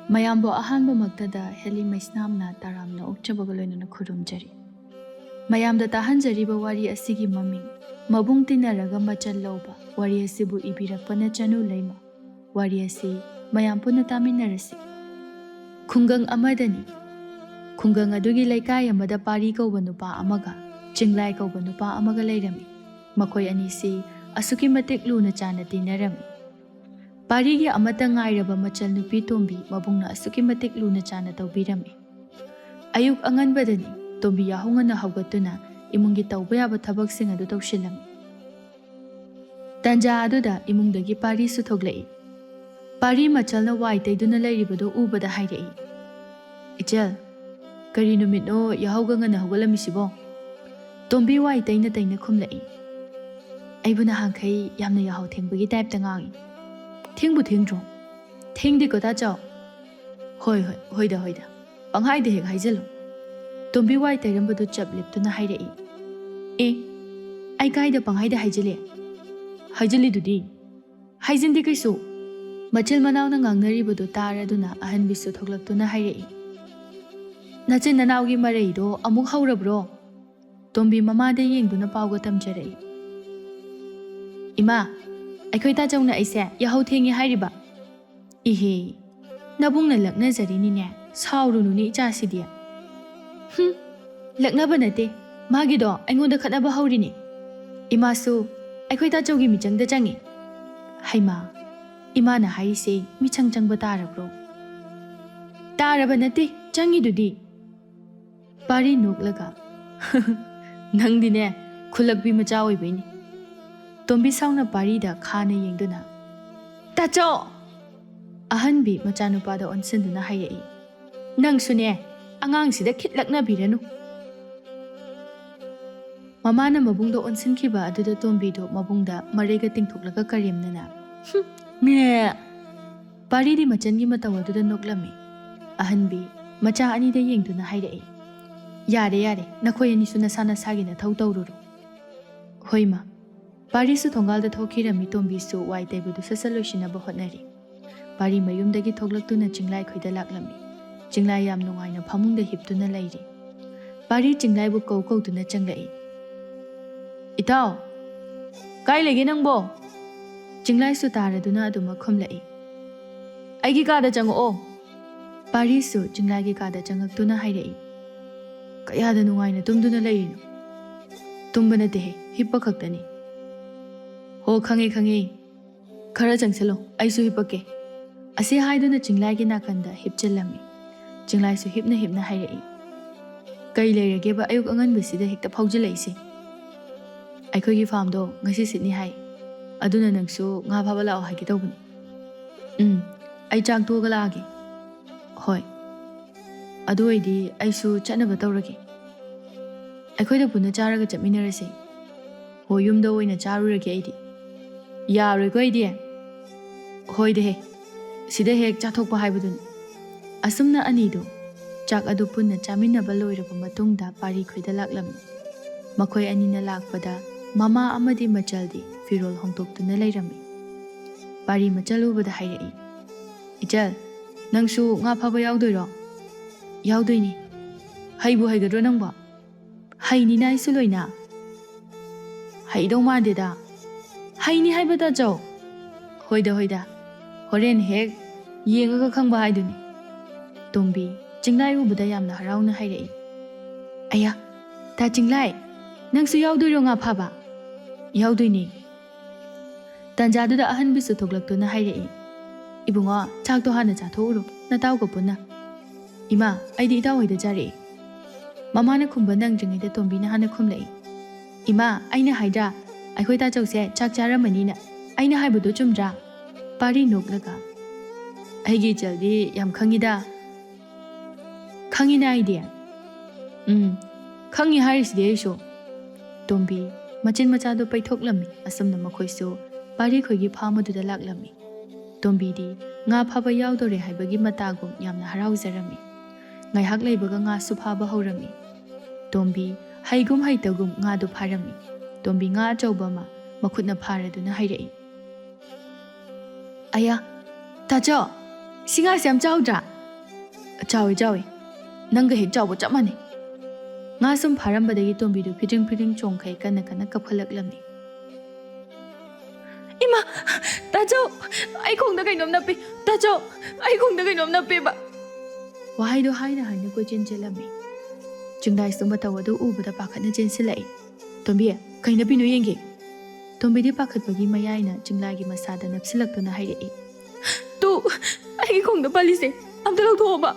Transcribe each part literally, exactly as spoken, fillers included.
ꯃꯌꯥꯝꯕꯨ ꯑꯍꯥꯟꯕꯃꯛꯇꯗ ꯍꯦꯂꯤ ꯃꯩꯁꯅꯥꯝꯅ ꯇꯔꯥꯝꯅ ꯑꯣꯛꯆꯕꯒ ꯂꯣꯏꯅꯅ ꯈꯨꯔꯨꯝꯖꯔꯤ꯫ ꯃꯌꯥꯝꯗ ꯇꯥꯍꯟꯖꯔꯤꯕ ꯋꯥꯔꯤ ꯑꯁꯤꯒꯤ ꯃꯃꯤꯡ "ꯃꯕꯨꯡ ꯇꯤꯟꯅꯔꯒ ꯃꯆꯜ ꯂꯧꯕ" ꯋꯥꯔꯤ ꯑꯁꯤꯕꯨ ꯏꯕꯤꯔꯛꯄꯅ ꯆꯅꯨ ꯂꯩꯃ꯫ ꯋꯥꯔꯤ ꯑꯁꯤ ꯃꯌꯥꯝ ꯄꯨꯟꯅ ꯇꯥꯃꯤꯟꯅꯔꯁꯤ꯫ ꯈꯨꯡꯒꯪ ꯑꯃꯗꯅꯤ꯫ ꯈꯨꯡꯒꯪ ꯑꯗꯨꯒꯤ ꯂꯩꯀꯥꯏ ꯑꯃꯗ ꯄꯥꯔꯤ ꯀꯧꯕ ꯅꯨꯄꯥ ꯑꯃꯒ ꯆꯤꯡꯂꯥꯏ ꯀꯧꯕ ꯅꯨꯄꯥ ꯑꯃꯒ ꯂꯩꯔꯝꯃꯤ꯫ ꯃꯈꯣꯏ ꯑꯅꯤꯁꯤ ꯑꯁꯨꯛꯀꯤ ꯃꯇꯤꯛ ꯂꯨꯅ ꯆꯥꯟꯅ ꯇꯤꯟꯅꯔꯝꯃꯤ꯫ ꯄꯥꯔꯤꯒꯤ ꯑꯃꯠꯇ ꯉꯥꯏꯔꯕ ꯃꯆꯜ ꯅꯨꯄꯤ ꯇꯣꯝꯕꯤ ꯃꯕꯨꯡꯅ ꯑꯁꯨꯛꯀꯤ ꯃꯇꯤꯛ ꯂꯨꯅ ꯆꯥꯟꯅ ꯇꯧꯕꯤꯔꯝꯃꯤ꯫ ꯑꯌꯨꯛ ꯑꯉꯟꯕꯗꯅꯤ ꯇꯣꯝꯕꯤ ꯌꯥꯍꯧ ꯉꯟꯅ ꯍꯧꯒꯠꯇꯨꯅ ꯏꯃꯨꯡꯒꯤ ꯇꯧꯕ ꯌꯥꯕ ꯊꯕꯛꯁꯤꯡ ꯑꯗꯨ ꯇꯧꯁꯤꯜꯂꯝꯃꯤ꯫ ꯇꯟꯖꯥ ꯑꯗꯨꯗ ꯏꯃꯨꯡꯗꯒꯤ ꯄꯥꯔꯤꯁꯨ ꯊꯣꯛꯂꯛꯏ꯫ ꯄꯥꯔꯤ ꯃꯆꯜꯅ ꯋꯥꯏ ꯇꯩꯗꯨꯅ ꯂꯩꯔꯤꯕꯗꯨ ꯎꯕꯗ ꯍꯥꯏꯔꯛꯏ, "ꯏꯆꯜ, ꯀꯔꯤ ꯅꯨꯃꯤꯠꯅꯣ ꯌꯥꯍꯧꯒ ꯉꯟꯅ ꯍꯧꯒꯠꯂꯝꯃꯤꯁꯤꯕꯣ?" ꯇꯣꯝꯕꯤ ꯋꯥꯏ ꯇꯩꯅ ꯇꯩꯅ ꯈꯨꯝꯂꯛꯏ꯫ "ꯑꯩꯕꯨ ꯅꯍꯥꯟꯈꯩ ꯌꯥꯝꯅ ꯌꯥꯍꯧ ꯊꯦꯡꯕꯒꯤ ꯇꯥꯏꯞꯇ ꯉꯥꯡꯉꯤ꯫ ꯊꯦꯡꯕꯨ ꯊꯦꯡꯗ꯭ꯔꯣ?" "ꯊꯦꯡꯗꯦꯀꯣ ꯇꯥꯆꯧ꯫" "ꯍꯣꯏ, ꯍꯣꯏ, ꯍꯣꯏꯗ, ꯍꯣꯏꯗ꯫ ꯄꯪꯍꯥꯏꯗ ꯍꯦꯛ ꯍꯥꯏꯖꯜꯂꯨ꯫" ꯇꯣꯝꯕꯤ ꯋꯥꯏ ꯇꯩꯔꯝꯕꯗꯨ ꯆꯞ ꯂꯦꯞꯇꯨꯅ ꯍꯥꯏꯔꯛꯏ꯫ "ꯑꯦ, ꯑꯩ ꯀꯥꯏꯗ ꯄꯪꯍꯥꯏꯗ ꯍꯥꯏꯖꯤꯜꯂꯦ? ꯍꯥꯏꯖꯤꯜꯂꯤꯗꯨꯗꯤ꯫" "ꯍꯥꯏꯖꯤꯟꯗꯦ ꯀꯩꯁꯨ꯫" ꯃꯆꯤꯜ ꯃꯅꯥꯎꯅ ꯉꯥꯡꯅꯔꯤꯕꯗꯨ ꯇꯥꯔꯗꯨꯅ ꯑꯍꯟꯕꯤꯁꯨ ꯊꯣꯛꯂꯛꯇꯨꯅ ꯍꯥꯏꯔꯛꯏ꯫ "ꯅꯆꯤꯟ ꯅꯅꯥꯎꯒꯤ ꯃꯔꯩꯗꯣ ꯑꯃꯨꯛ ꯍꯧꯔꯕ꯭ꯔꯣ?" ꯇꯣꯝꯕꯤ ꯃꯃꯥꯗ ꯌꯦꯡꯗꯨꯅ ꯄꯥꯎꯒ ꯇꯝꯖꯔꯛꯏ꯫ "ꯏꯃꯥ, ꯑꯩꯈꯣꯏ ꯇꯥꯆꯧꯅ ꯑꯩꯁꯦ ꯌꯥꯍꯧ ꯊꯦꯡꯉꯦ ꯍꯥꯏꯔꯤꯕ?" "ꯏꯍꯦ, ꯅꯕꯨꯡꯅ ꯂꯛꯅꯖꯔꯤꯅꯤꯅꯦ, ꯁꯥꯎꯔꯨꯅꯨꯅꯦ ꯏꯆꯥꯁꯤꯗꯤ꯫" "ꯍꯨꯝ, ꯂꯛꯅꯕ ꯅꯠꯇꯦ, ꯃꯥꯒꯤꯗꯣ ꯑꯩꯉꯣꯟꯗ ꯈꯠꯅꯕ ꯍꯧꯔꯤꯅꯦ꯫ ꯏꯃꯥꯁꯨ ꯑꯩꯈꯣꯏ ꯇꯥꯆꯧꯒꯤ ꯃꯤꯆꯪꯗ ꯆꯪꯉꯤ꯫" "ꯍꯩꯃꯥ, ꯏꯃꯥꯅ ꯍꯥꯏꯔꯤꯁꯦ ꯃꯤꯆꯪ ꯆꯪꯕ ꯇꯥꯔꯕ꯭ꯔꯣ?" "ꯇꯥꯔꯕ ꯅꯠꯇꯦ, ꯆꯪꯉꯤꯗꯨꯗꯤ꯫" ꯄꯥꯔꯤ ꯅꯣꯛꯂꯒ, "ꯅꯪꯗꯤꯅꯦ, ꯈꯨꯜꯂꯛꯄꯤ ꯃꯆꯥ ꯑꯣꯏꯕꯩꯅꯤ꯫" ꯇꯣꯝꯕꯤ ꯁꯥꯎꯅ ꯄꯥꯔꯤꯗ ꯈꯥꯅ ꯌꯦꯡꯗꯨꯅ, "ꯇꯥꯆꯧ!" ꯑꯍꯟꯕꯤ ꯃꯆꯥꯅꯨꯄꯥꯗ ꯑꯣꯟꯁꯤꯟꯗꯨꯅ ꯍꯥꯏꯔꯛꯏ, "ꯅꯪꯁꯨꯅꯦ, ꯑꯉꯥꯡꯁꯤꯗ ꯈꯤꯠ ꯂꯛꯅꯕꯤꯔꯅꯨ꯫" ꯃꯃꯥꯅ ꯃꯕꯨꯡꯗ ꯑꯣꯟꯁꯤꯟꯈꯤꯕ ꯑꯗꯨꯗ ꯇꯣꯝꯕꯤꯗꯣ ꯃꯕꯨꯡꯗ ꯃꯔꯩꯒ ꯇꯤꯡꯊꯣꯛꯂꯒ ꯀꯔꯦꯝꯅꯅ, "ꯍꯨꯝ, ꯃꯦ!" ꯄꯥꯔꯤꯗꯤ ꯃꯆꯟꯒꯤ ꯃꯇꯧ ꯑꯗꯨꯗ ꯅꯣꯛꯂꯝꯃꯤ꯫ ꯑꯍꯟꯕꯤ ꯃꯆꯥ ꯑꯅꯤꯗ ꯌꯦꯡꯗꯨꯅ ꯍꯥꯏꯔꯛꯏ, "ꯌꯥꯔꯦ, ꯌꯥꯔꯦ, ꯅꯈꯣꯏ ꯑꯅꯤꯁꯨ ꯅꯁꯥ ꯅꯁꯥꯒꯤ ꯅꯊꯧ ꯇꯧꯔꯨꯔꯣ꯫" "ꯍꯣꯏ ꯃꯥ꯫" ꯄꯥꯔꯤꯁꯨ ꯊꯣꯡꯒꯥꯜꯗ ꯊꯣꯛꯈꯤꯔꯝꯃꯤ꯫ ꯇꯣꯝꯕꯤꯁꯨ ꯋꯥꯏ ꯇꯩꯕꯗꯨ ꯁꯠ ꯁꯠ ꯂꯣꯏꯁꯤꯟꯅꯕ ꯍꯣꯠꯅꯔꯤ꯫ ꯄꯥꯔꯤ ꯃꯌꯨꯝꯗꯒꯤ ꯊꯣꯛꯂꯛꯇꯨꯅ ꯆꯤꯡꯂꯥꯏ ꯈꯣꯏꯗ ꯂꯥꯛꯂꯝꯃꯤ꯫ ꯆꯤꯡꯂꯥꯏ ꯌꯥꯝ ꯅꯨꯡꯉꯥꯏꯅ ꯐꯃꯨꯡꯗ ꯍꯤꯞꯇꯨꯅ ꯂꯩꯔꯤ꯫ ꯄꯥꯔꯤ ꯆꯤꯡꯂꯥꯏꯕꯨ ꯀꯧ ꯀꯧꯗꯨꯅ ꯆꯪꯂꯛꯏ꯫ "ꯏꯇꯥꯎ, ꯀꯥꯏ ꯂꯩꯒꯦ ꯅꯪꯕꯣ?" ꯆꯤꯡꯂꯥꯏꯁꯨ ꯇꯥꯔꯗꯨꯅ ꯑꯗꯨꯃꯛ ꯈꯨꯝꯂꯛꯏ꯫ "ꯑꯩꯒꯤ ꯀꯥꯗ ꯆꯪꯉꯛꯑꯣ꯫" ꯄꯥꯔꯤꯁꯨ ꯆꯤꯡꯂꯥꯏꯒꯤ ꯀꯥꯗ ꯆꯪꯉꯛꯇꯨꯅ ꯍꯥꯏꯔꯛꯏ꯫ "ꯀꯌꯥꯗ ꯅꯨꯡꯉꯥꯏꯅ ꯇꯨꯝꯗꯨꯅ ꯂꯩꯔꯤꯅꯣ?" "ꯇꯨꯝꯕ ꯅꯠꯇꯦꯍꯦ, ꯍꯤꯞꯄ ꯈꯛꯇꯅꯤ꯫" "ꯍꯣ, ꯈꯪꯉꯦ, ꯈꯪꯉꯦ꯫ ꯈꯔ ꯆꯪꯁꯤꯜꯂꯣ, ꯑꯩꯁꯨ ꯍꯤꯞꯄꯛꯀꯦ꯫ ꯑꯁꯤ ꯍꯥꯏꯗꯨꯅ ꯆꯤꯡꯂꯥꯏꯒꯤ ꯅꯥꯀꯟꯗ ꯍꯤꯞꯆꯤꯜꯂꯝꯃꯤ꯫ ꯆꯤꯡꯂꯥꯏꯁꯨ ꯍꯤꯞꯅ ꯍꯤꯞꯅ ꯍꯥꯏꯔꯛꯏ꯫ "ꯀꯩ ꯂꯩꯔꯒꯦꯕ ꯑꯌꯨꯛ ꯑꯉꯟꯕꯁꯤꯗ ꯍꯦꯛꯇ ꯐꯥꯎꯖꯤꯜꯂꯛꯏꯁꯦ?" "ꯑꯩꯈꯣꯏꯒꯤ ꯐꯥꯝꯗꯣ ꯉꯁꯤ ꯁꯤꯠꯅꯤ ꯍꯥꯏ, ꯑꯗꯨꯅ ꯅꯪꯁꯨ ꯉꯥ ꯐꯥꯕ ꯂꯥꯛꯑꯣ ꯍꯥꯏꯒꯦ ꯇꯧꯕꯅꯤ꯫" "ꯎꯝ, ꯑꯩ ꯆꯥꯛ ꯇꯣꯛꯑꯒ ꯂꯥꯛꯑꯒꯦ꯫" "ꯍꯣꯏ꯫ ꯑꯗꯨ ꯑꯣꯏꯗꯤ ꯑꯩꯁꯨ ꯆꯠꯅꯕ ꯇꯧꯔꯒꯦ꯫" "ꯑꯩꯈꯣꯏꯗ ꯄꯨꯟꯅ ꯆꯥꯔꯒ ꯆꯠꯃꯤꯟꯅꯔꯁꯦ꯫" "ꯍꯣꯏ, ꯌꯨꯝꯗ ꯑꯣꯏꯅ ꯆꯥꯔꯨꯔꯒꯦ ꯑꯩꯗꯤ꯫" "ꯌꯥꯔꯣꯏꯀꯣ ꯑꯩꯗꯤ꯫" "ꯍꯣꯏꯗꯍꯦ, ꯁꯤꯗ ꯍꯦꯛ ꯆꯥꯊꯣꯛꯄ ꯍꯥꯏꯕꯗꯨꯅꯤ꯫" ꯑꯁꯨꯝꯅ ꯑꯅꯤꯗꯨ ꯆꯥꯛ ꯑꯗꯨ ꯄꯨꯟꯅ ꯆꯥꯃꯤꯟꯅꯕ ꯂꯣꯏꯔꯕ ꯃꯇꯨꯡꯗ ꯄꯥꯔꯤ ꯈꯣꯏꯗ ꯂꯥꯛꯂꯝꯃꯤ꯫ ꯃꯈꯣꯏ ꯑꯅꯤꯅ ꯂꯥꯛꯄꯗ ꯃꯃꯥ ꯑꯃꯗꯤ ꯃꯆꯜꯗꯤ ꯐꯤꯔꯣꯜ ꯍꯣꯡꯗꯣꯛꯇꯨꯅ ꯂꯩꯔꯝꯃꯤ꯫ ꯄꯥꯔꯤ ꯃꯆꯜ ꯎꯕꯗ ꯍꯥꯏꯔꯛꯏ, "ꯏꯆꯜ, ꯅꯪꯁꯨ ꯉꯥ ꯐꯥꯕ ꯌꯥꯎꯗꯣꯏꯔꯣ?" "ꯌꯥꯎꯗꯣꯏꯅꯤ꯫" "ꯍꯩꯕꯨ ꯍꯩꯒꯗ꯭ꯔꯣ ꯅꯪꯕꯣ?" "ꯍꯩꯅꯤꯅ ꯑꯩꯁꯨ ꯂꯣꯏꯅ꯫" "ꯍꯩꯗꯧ ꯃꯥꯟꯗꯦꯗ꯫" "ꯍꯩꯅꯤ ꯍꯥꯏꯕ ꯇꯥꯆꯧ꯫" "ꯍꯣꯏꯗ, ꯍꯣꯏꯗ, ꯍꯣꯔꯦꯟ ꯍꯦꯛ ꯌꯦꯡꯉꯒ ꯈꯪꯕ ꯍꯥꯏꯗꯨꯅꯤ꯫" ꯇꯣꯝꯕꯤ ꯆꯤꯡꯂꯥꯏ ꯎꯕꯗ ꯌꯥꯝꯅ ꯍꯔꯥꯎꯅ ꯍꯥꯏꯔꯛꯏ꯫ "ꯑꯌꯥ, ꯇꯥ ꯆꯤꯡꯂꯥꯏ, ꯅꯪꯁꯨ ꯌꯥꯎꯗꯣꯏꯔꯣ ꯉꯥ ꯐꯥꯕ?" "ꯌꯥꯎꯗꯣꯏꯅꯦ꯫" ꯇꯥꯟꯖꯥꯗꯨꯗ ꯑꯍꯟꯕꯤꯁꯨ ꯊꯣꯛꯂꯛꯇꯨꯅ ꯍꯥꯏꯔꯛꯏ, "ꯏꯕꯨꯡꯉꯣ, ꯆꯥꯛꯇꯣ ꯍꯥꯟꯅ ꯆꯥꯊꯣꯛꯎꯔꯣ, ꯅꯇꯥꯎꯒ ꯄꯨꯟꯅ꯫" "ꯏꯃꯥ, ꯑꯩꯗꯤ ꯏꯇꯥꯎ ꯍꯣꯏꯗ ꯆꯥꯔꯛꯑꯦ꯫" ꯃꯃꯥꯅ ꯈꯨꯝꯕ ꯅꯪꯗ꯭ꯔꯤꯉꯩꯗ ꯇꯣꯝꯕꯤꯅ ꯍꯥꯟꯅ ꯈꯨꯝꯂꯛꯏ, "ꯏꯃꯥ, ꯑꯩꯅ ꯍꯥꯏꯗ꯭ꯔꯥ, ꯑꯩꯈꯣꯏ ꯇꯥꯆꯧꯁꯦ ꯆꯥꯛ ꯆꯥꯔꯝꯃꯅꯤꯅ꯫ ꯑꯩꯅ ꯍꯥꯏꯕꯗꯣ ꯆꯨꯝꯗ꯭ꯔꯥ?" ꯄꯥꯔꯤ ꯅꯣꯛꯂꯒ, "ꯑꯩꯒꯤ ꯏꯆꯜꯗꯤ ꯌꯥꯝ ꯈꯪꯉꯤꯗ꯫" "ꯈꯪꯉꯤꯅ ꯑꯩꯗꯤ꯫" "ꯎꯝ, ꯈꯪꯉꯤ ꯍꯥꯏꯔꯤꯁꯤꯗꯤ ꯑꯩꯁꯨ꯫" ꯇꯣꯝꯕꯤ ꯃꯆꯤꯟ ꯃꯆꯥꯗꯣ ꯄꯩꯊꯣꯛꯂꯝꯃꯤ꯫ ꯑꯁꯨꯝꯅ ꯃꯈꯣꯏꯁꯨ ꯄꯥꯔꯤ ꯈꯣꯏꯒꯤ ꯐꯥꯝ ꯑꯗꯨꯗ ꯂꯥꯛꯂꯝꯃꯤ꯫ ꯇꯣꯝꯕꯤꯗꯤ ꯉꯥ ꯐꯥꯕ ꯌꯥꯎꯗꯣꯔꯦ ꯍꯥꯏꯕꯒꯤ ꯃꯇꯥꯒꯨꯝ ꯌꯥꯝꯅ ꯍꯔꯥꯎꯖꯔꯝꯃꯤ꯫ ꯉꯥꯏꯍꯥꯛ ꯂꯩꯕꯒ ꯉꯥꯁꯨ ꯐꯥꯕ ꯍꯧꯔꯝꯃꯤ꯫ ꯇꯣꯝꯕꯤ ꯍꯩꯒꯨꯝ ꯍꯩꯇꯒꯨꯝ ꯉꯥꯗꯨ ꯐꯥꯔꯝꯃꯤ꯫ ꯇꯣꯝꯕꯤ ꯉꯥ ꯑꯆꯧꯕ ꯑꯃ ꯃꯈꯨꯠꯅ ꯐꯥꯔꯗꯨꯅ ꯍꯥꯏꯔꯛꯏ, "ꯑꯌꯥ, "ꯇꯥꯆꯧ, ꯁꯤ ꯉꯥꯁꯦ ꯌꯥꯝ ꯆꯥꯎꯗ꯭ꯔꯥ?" "ꯆꯥꯎꯏ, ꯆꯥꯎꯏ꯫ ꯅꯪꯒ ꯍꯦꯛ ꯆꯥꯎꯕ ꯆꯞ ꯃꯥꯟꯅꯩ꯫" ꯉꯥ ꯁꯨꯝ ꯐꯥꯔꯝꯕꯗꯒꯤ ꯇꯣꯝꯕꯤꯗꯨ ꯐꯤꯗ꯭ꯔꯤꯡ ꯐꯤꯗ꯭ꯔꯤꯡ ꯆꯣꯡꯈꯩ ꯀꯟꯅ ꯀꯟꯅ ꯀꯞꯈꯠꯂꯛꯂꯝꯃꯤ꯫ "ꯏꯃꯥ! ꯇꯥꯆꯧ! ꯑꯩ ꯈꯣꯡꯗ ꯀꯩꯅꯣꯝ ꯅꯞꯄꯤ! ꯇꯥꯆꯧ! ꯑꯩ ꯈꯣꯡꯗ ꯀꯩꯅꯣꯝ ꯅꯞꯄꯦꯕ!" ꯋꯥꯍꯩꯗꯣ ꯍꯥꯏꯅ ꯍꯥꯏꯅ ꯀꯣꯏꯆꯦꯟ ꯆꯦꯜꯂꯝꯃꯤ꯫ ꯆꯤꯡꯂꯥꯏꯁꯨ ꯃꯇꯧ ꯑꯗꯨ ꯎꯕꯗ ꯄꯥꯈꯠꯅ ꯆꯦꯟꯁꯤꯜꯂꯛꯏ꯫ "ꯇꯣꯝꯕꯤ, ꯀꯩ ꯅꯞꯄꯤꯅꯣ ꯌꯦꯡꯒꯦ?" ꯇꯣꯝꯕꯤꯗꯤ ꯄꯥꯈꯠꯄꯒꯤ ꯃꯌꯥꯏꯅ ꯆꯤꯡꯂꯥꯏꯒꯤ ꯃꯁꯥꯗ ꯅꯞꯁꯤꯜꯂꯛꯇꯨꯅ ꯍꯥꯏꯔꯛꯏ꯫ "ꯇꯨ, ꯑꯩꯒꯤ ꯈꯣꯡꯗ ꯄꯜꯂꯤꯁꯦ ꯑꯝꯇ ꯂꯧꯊꯣꯛꯑꯣꯕ!"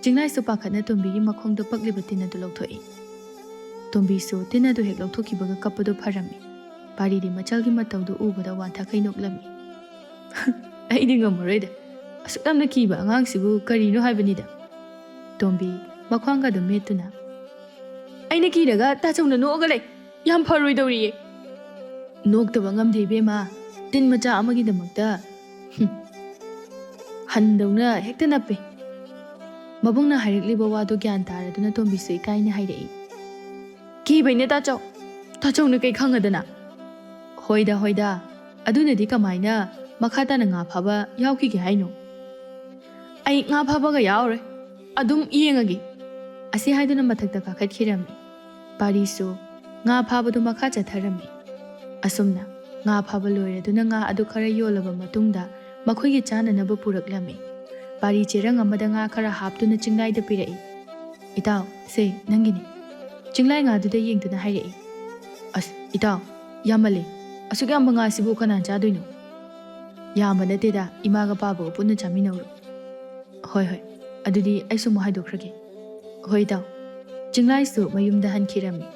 ꯆꯤꯡꯂꯥꯏꯁꯨ ꯄꯥꯈꯠꯅ ꯇꯣꯝꯕꯤꯒꯤ ꯃꯈꯣꯡꯗ ꯄꯛꯂꯤꯕ ꯇꯤꯟ ꯑꯗꯨ ꯂꯧꯊꯣꯛꯏ꯫ ꯇꯣꯝꯕꯤꯁꯨ ꯇꯤꯟ ꯑꯗꯨ ꯍꯦꯛ ꯂꯧꯊꯣꯛꯈꯤꯕꯒ ꯀꯞꯄꯗꯨ ꯐꯔꯝꯃꯤ꯫ ꯄꯥꯔꯤꯗꯤ ꯃꯆꯜꯒꯤ ꯃꯇꯧꯗꯨ ꯎꯕꯗ ꯋꯥꯟꯊꯈꯩ ꯅꯣꯛꯂꯝꯃꯤ꯫ "ꯑꯩꯗꯤ ꯉꯝꯃꯔꯣꯏꯗ꯫ ꯑꯁꯨꯛ ꯌꯥꯝꯅ ꯀꯤꯕ ꯑꯉꯥꯡꯁꯤꯕꯨ ꯀꯔꯤꯅꯣ ꯍꯥꯏꯕꯅꯤꯗ꯫" ꯇꯣꯝꯕꯤ ꯃꯈ꯭ꯋꯥꯡꯒ ꯑꯗꯨꯝ ꯃꯦꯠꯇꯨꯅ, "ꯑꯩꯅ ꯀꯤꯔꯒ ꯇꯥꯆꯧꯅ ꯅꯣꯛꯑꯒ ꯂꯩ꯫ ꯌꯥꯝ ꯐꯔꯣꯏꯗꯧꯔꯤꯌꯦ꯫" "ꯅꯣꯛꯇꯕ ꯉꯝꯗꯦ ꯏꯕꯦꯝꯃ, ꯇꯤꯟ ꯃꯆꯥ ꯑꯃꯒꯤꯗꯃꯛꯇ꯫ ꯍꯨꯝ꯫ ꯍꯟꯗꯧꯅ ꯍꯦꯛꯇ ꯅꯞꯄꯦ꯫" ꯃꯕꯨꯡꯅ ꯍꯥꯏꯔꯛꯂꯤꯕ ꯋꯥꯗꯨ ꯒ꯭ꯌꯥꯟ ꯇꯥꯔꯗꯨꯅ ꯇꯣꯝꯕꯤꯁꯨ ꯏꯀꯥꯏꯅ ꯍꯥꯏꯔꯛꯏ꯫ "ꯀꯤꯕꯩꯅꯦ ꯇꯥꯆꯧ꯫ ꯇꯥꯆꯧꯅ ꯀꯩ ꯈꯪꯉꯗꯅ?" "ꯍꯣꯏꯗ, ꯍꯣꯏꯗ꯫ ꯑꯗꯨꯅꯗꯤ ꯀꯃꯥꯏꯅ ꯃꯈꯥ ꯇꯥꯅ ꯉꯥ ꯐꯥꯕ ꯌꯥꯎꯈꯤꯒꯦ ꯍꯥꯏꯅꯣ?" "ꯑꯩ ꯉꯥ ꯐꯥꯕꯒ ꯌꯥꯎꯔꯣꯏ꯫ ꯑꯗꯨꯝ ꯌꯦꯡꯉꯒꯦ꯫" ꯑꯁꯤ ꯍꯥꯏꯗꯨꯅ ꯃꯊꯛꯇ ꯀꯥꯈꯠꯈꯤꯔꯝꯃꯤ꯫ ꯄꯥꯔꯤꯁꯨ ꯉꯥ ꯐꯥꯕꯗꯨ ꯃꯈꯥ ꯆꯠꯊꯔꯝꯃꯤ꯫ ꯑꯁꯨꯝꯅ ꯉꯥ ꯐꯥꯕ ꯂꯣꯏꯔꯗꯨꯅ ꯉꯥ ꯑꯗꯨ ꯈꯔ ꯌꯣꯜꯂꯕ ꯃꯇꯨꯡꯗ ꯃꯈꯣꯏꯒꯤ ꯆꯥꯅꯅꯕ ꯄꯨꯔꯛꯂꯝꯃꯤ꯫ ꯄꯥꯔꯤ ꯆꯦꯔꯪ ꯑꯃꯗ ꯉꯥ ꯈꯔ ꯍꯥꯞꯇꯨꯅ ꯆꯤꯡꯂꯥꯏꯗ ꯄꯤꯔꯛꯏ꯫ "ꯏꯇꯥꯎ, ꯁꯦ ꯅꯪꯒꯤꯅꯤ꯫" ꯆꯤꯡꯂꯥꯏ ꯉꯥꯗꯨꯗ ꯌꯦꯡꯗꯨꯅ ꯍꯥꯏꯔꯛꯏ꯫ "ꯑꯁ ꯏꯇꯥꯎ, ꯌꯥꯝꯃꯜꯂꯦ꯫ ꯑꯁꯨꯛ ꯌꯥꯝꯕ ꯉꯥꯁꯤꯕꯨ ꯀꯅꯥ ꯆꯥꯗꯣꯏꯅꯣ?" "ꯌꯥꯝꯕ ꯅꯠꯇꯦꯗ, ꯏꯃꯥꯒ ꯄꯥꯕꯒ ꯄꯨꯟꯅ ꯆꯥꯃꯤꯟꯅꯧꯔꯣ꯫" "ꯍꯣꯏ ꯍꯣꯏ, ꯑꯗꯨꯗꯤ ꯑꯩꯁꯨ ꯑꯃꯨꯛ ꯍꯥꯏꯗꯣꯛꯈ꯭ꯔꯒꯦ꯫" "ꯍꯣꯏ ꯏꯇꯥꯎ꯫" ꯆꯤꯡꯂꯥꯏꯁꯨ ꯃꯌꯨꯝꯗ ꯍꯟꯈꯤꯔꯝꯃꯤ꯫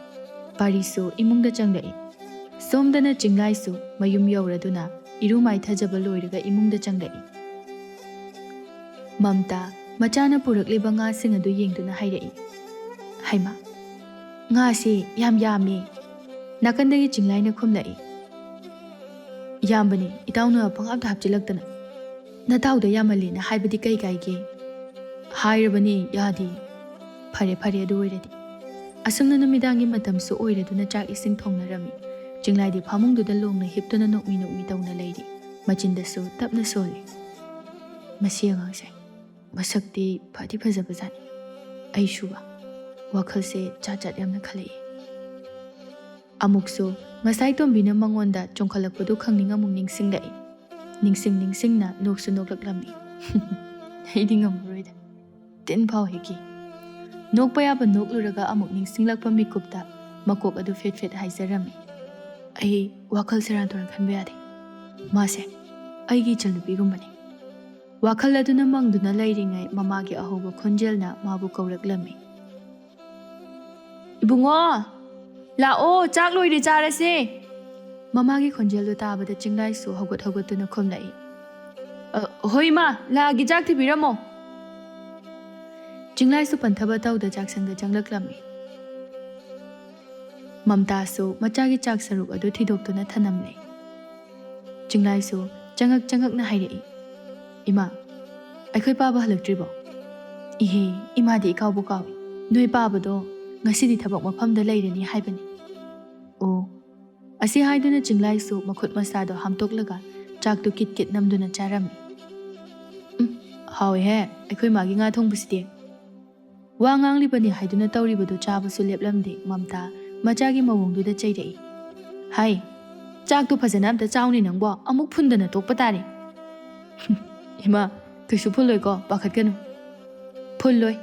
ꯄꯥꯔꯤꯁꯨ ꯏꯃꯨꯡꯗ ꯆꯪꯂꯛꯏ꯫ ꯁꯣꯝꯗꯅ ꯆꯤꯡꯂꯥꯏꯁꯨ ꯃꯌꯨꯝ ꯌꯧꯔꯗꯨꯅ ꯏꯔꯨ ꯃꯥꯏꯊꯖꯕ ꯂꯣꯏꯔꯒ ꯏꯃꯨꯡꯗ ꯆꯪꯂꯛꯏ꯫ ꯃꯝꯇꯥ ꯃꯆꯥꯅ ꯄꯨꯔꯛꯂꯤꯕ ꯉꯥꯁꯤꯡ ꯑꯗꯨ ꯌꯦꯡꯗꯨꯅ ꯍꯥꯏꯔꯛꯏ꯫ "ꯍꯩꯃꯥ, ꯉꯥꯁꯤ ꯌꯥꯝ ꯌꯥꯝꯃꯤ꯫" ꯅꯥꯀꯟꯗꯒꯤ ꯆꯤꯡꯂꯥꯏꯅ ꯈꯨꯝꯂꯛꯏ꯫ "ꯌꯥꯝꯕꯅꯤ, ꯏꯇꯥꯎꯅ ꯄꯪꯍꯥꯞꯇ ꯍꯥꯞꯆꯤꯜꯂꯛꯇꯅ꯫ ꯅꯇꯥꯎꯗ ꯌꯥꯝꯃꯜꯂꯦꯅ ꯍꯥꯏꯕꯗꯤ ꯀꯩ ꯀꯥꯏꯒꯦ? ꯍꯥꯏꯔꯕꯅꯤ, ꯌꯥꯗꯦ꯫ ꯐꯔꯦ, ꯐꯔꯦ, ꯑꯗꯨ ꯑꯣꯏꯔꯗꯤ꯫" ꯑꯁꯨꯝꯅ ꯅꯨꯃꯤꯗꯥꯡꯒꯤ ꯃꯇꯝꯁꯨ ꯑꯣꯏꯔꯗꯨꯅ ꯆꯥꯛ ꯏꯁꯤꯡ ꯊꯣꯡꯅꯔꯝꯃꯤ꯫ ꯆꯤꯡꯂꯥꯏꯗꯤ ꯐꯃꯨꯡꯗꯨꯗ ꯂꯣꯡꯅ ꯍꯤꯞꯇꯨꯅ ꯅꯣꯛꯃꯤ ꯅꯣꯛꯃꯤ ꯇꯧꯅ ꯂꯩꯔꯤ꯫ ꯃꯆꯤꯟꯗꯁꯨ ꯇꯞꯅ ꯁꯣꯜꯂꯤ꯫ "ꯃꯁꯤ ꯑꯉꯥꯡꯁꯦ ꯃꯁꯛꯇꯤ ꯐꯗꯤ ꯐꯖꯕꯖꯥꯠꯅꯤ꯫ ꯑꯩꯁꯨꯕ ꯋꯥꯈꯜꯁꯦ ꯆꯥꯠ ꯆꯥꯠ ꯌꯥꯝꯅ ꯈꯜꯂꯛꯏ꯫" ꯑꯃꯨꯛꯁꯨ ꯉꯁꯥꯏ ꯇꯣꯝꯕꯤꯅ ꯃꯉꯣꯟꯗ ꯆꯣꯡꯈꯠꯂꯛꯄꯗꯨ ꯈꯪꯅꯤꯡ ꯑꯃꯨꯛ ꯅꯤꯡꯁꯤꯡꯂꯛꯏ꯫ ꯅꯤꯡꯁꯤꯡ ꯅꯤꯡꯁꯤꯡꯅ ꯅꯣꯛꯁꯨ ꯅꯣꯛꯂꯛꯂꯝꯃꯤ꯫ ꯑꯩꯗꯤ ꯉꯝꯃꯔꯣꯏꯗ꯫ ꯇꯤꯟ ꯐꯥꯎ ꯍꯦꯛꯀꯤ꯫ ꯅꯣꯛꯄ ꯌꯥꯕ ꯅꯣꯛꯂꯨꯔꯒ ꯑꯃꯨꯛ ꯅꯤꯡꯁꯤꯡꯂꯛꯄ ꯃꯤꯀꯨꯞꯇ ꯃꯀꯣꯛ ꯑꯗꯨ ꯐꯦꯠ ꯐꯦꯠ ꯍꯥꯏꯖꯔꯝꯃꯤ꯫ "ꯑꯩ ꯋꯥꯈꯜ ꯁꯦꯔꯥꯟ ꯇꯨꯔꯥꯟ ꯈꯟꯕ ꯌꯥꯗꯦ꯫ ꯃꯥꯁꯦ ꯑꯩꯒꯤ ꯏꯆꯜꯅꯨꯄꯤꯒꯨꯝꯕꯅꯤ꯫" ꯋꯥꯈꯜ ꯑꯗꯨꯅ ꯃꯪꯗꯨꯅ ꯂꯩꯔꯤꯉꯩ ꯃꯃꯥꯒꯤ ꯑꯍꯧꯕ ꯈꯣꯟꯖꯦꯜꯅ ꯃꯥꯕꯨ ꯀꯧꯔꯛꯂꯝꯃꯤ꯫ "ꯏꯕꯨꯡꯉꯣ! ꯂꯥꯛꯑꯣ, ꯆꯥꯛ ꯂꯣꯏꯔꯦ, ꯆꯥꯔꯁꯦ!" ꯃꯃꯥꯒꯤ ꯈꯣꯟꯖꯦꯜꯗꯨ ꯇꯥꯕꯗ ꯆꯤꯡꯂꯥꯏꯁꯨ ꯍꯧꯒꯠ ꯍꯧꯒꯠꯇꯨꯅ ꯈꯨꯝꯂꯛꯏ꯫ "ꯑ, ꯍꯣꯏ ꯏꯃꯥ, ꯂꯥꯛꯑꯒꯦ, ꯆꯥꯛ ꯊꯤꯕꯤꯔꯝꯃꯣ꯫" ꯆꯤꯡꯂꯥꯏꯁꯨ ꯄꯟꯊꯕ ꯇꯧꯗ ꯆꯥꯛꯁꯪꯗ ꯆꯪꯂꯛꯂꯝꯃꯤ꯫ ꯃꯝꯇꯥꯁꯨ ꯃꯆꯥꯒꯤ ꯆꯥꯛ ꯁꯔꯨꯛ ꯑꯗꯨ ꯊꯤꯗꯣꯛꯇꯨꯅ ꯊꯅꯝꯂꯦ꯫ ꯆꯤꯡꯂꯥꯏꯁꯨ ꯆꯉꯛ ꯆꯉꯛꯅ ꯍꯥꯏꯔꯛꯏ, "ꯏꯃꯥ, ꯑꯩꯈꯣꯏ ꯄꯥꯕ ꯍꯜꯂꯛꯇ꯭ꯔꯤꯕꯣ?" "ꯏꯍꯦ, ꯏꯃꯥꯗꯤ ꯏꯀꯥꯎꯕꯨ ꯀꯥꯎꯏ꯫ ꯅꯣꯏ ꯄꯥꯕꯗꯣ ꯉꯁꯤꯗꯤ ꯊꯕꯛ ꯃꯐꯝꯗ ꯂꯩꯔꯅꯤ ꯍꯥꯏꯕꯅꯤ꯫" "ꯑꯣ꯫" ꯑꯁꯤ ꯍꯥꯏꯗꯨꯅ ꯆꯤꯡꯂꯥꯏꯁꯨ ꯃꯈꯨꯠ ꯃꯁꯥꯗꯣ ꯍꯥꯝꯇꯣꯛꯂꯒ ꯆꯥꯛꯇꯨ ꯀꯤꯠ ꯀꯤꯠ ꯅꯝꯗꯨꯅ ꯆꯥꯔꯝꯃꯤ꯫ "ꯎꯝ, ꯍꯥꯎꯋꯦꯍꯦ ꯑꯩꯈꯣꯏ ꯃꯥꯒꯤ ꯉꯥ ꯊꯣꯡꯕꯁꯤꯗꯤ꯫" ꯋꯥ ꯉꯥꯡꯂꯤꯕꯅꯤ ꯍꯥꯏꯗꯨꯅ ꯇꯧꯔꯤꯕꯗꯨ ꯆꯥꯕꯁꯨ ꯂꯦꯞꯂꯝꯗꯦ꯫ ꯃꯝꯇꯥ ꯃꯆꯥꯒꯤ ꯃꯑꯣꯡꯗꯨꯗ ꯆꯩꯔꯛꯏ꯫ "ꯍꯥꯏ, ꯆꯥꯛꯇꯨ ꯐꯖꯅ ꯑꯝꯇ ꯆꯥꯎꯅꯦ ꯅꯪꯕꯣ, ꯑꯃꯨꯛ ꯐꯨꯟꯗꯅ ꯇꯣꯛꯄ ꯇꯥꯔꯦ꯫" "ꯏꯃꯥ, ꯀꯩꯁꯨ ꯐꯨꯜꯂꯣꯏꯀꯣ, ꯄꯥꯈꯠꯀꯅꯨ꯫" "ꯐꯨꯜꯂꯣꯏ꯫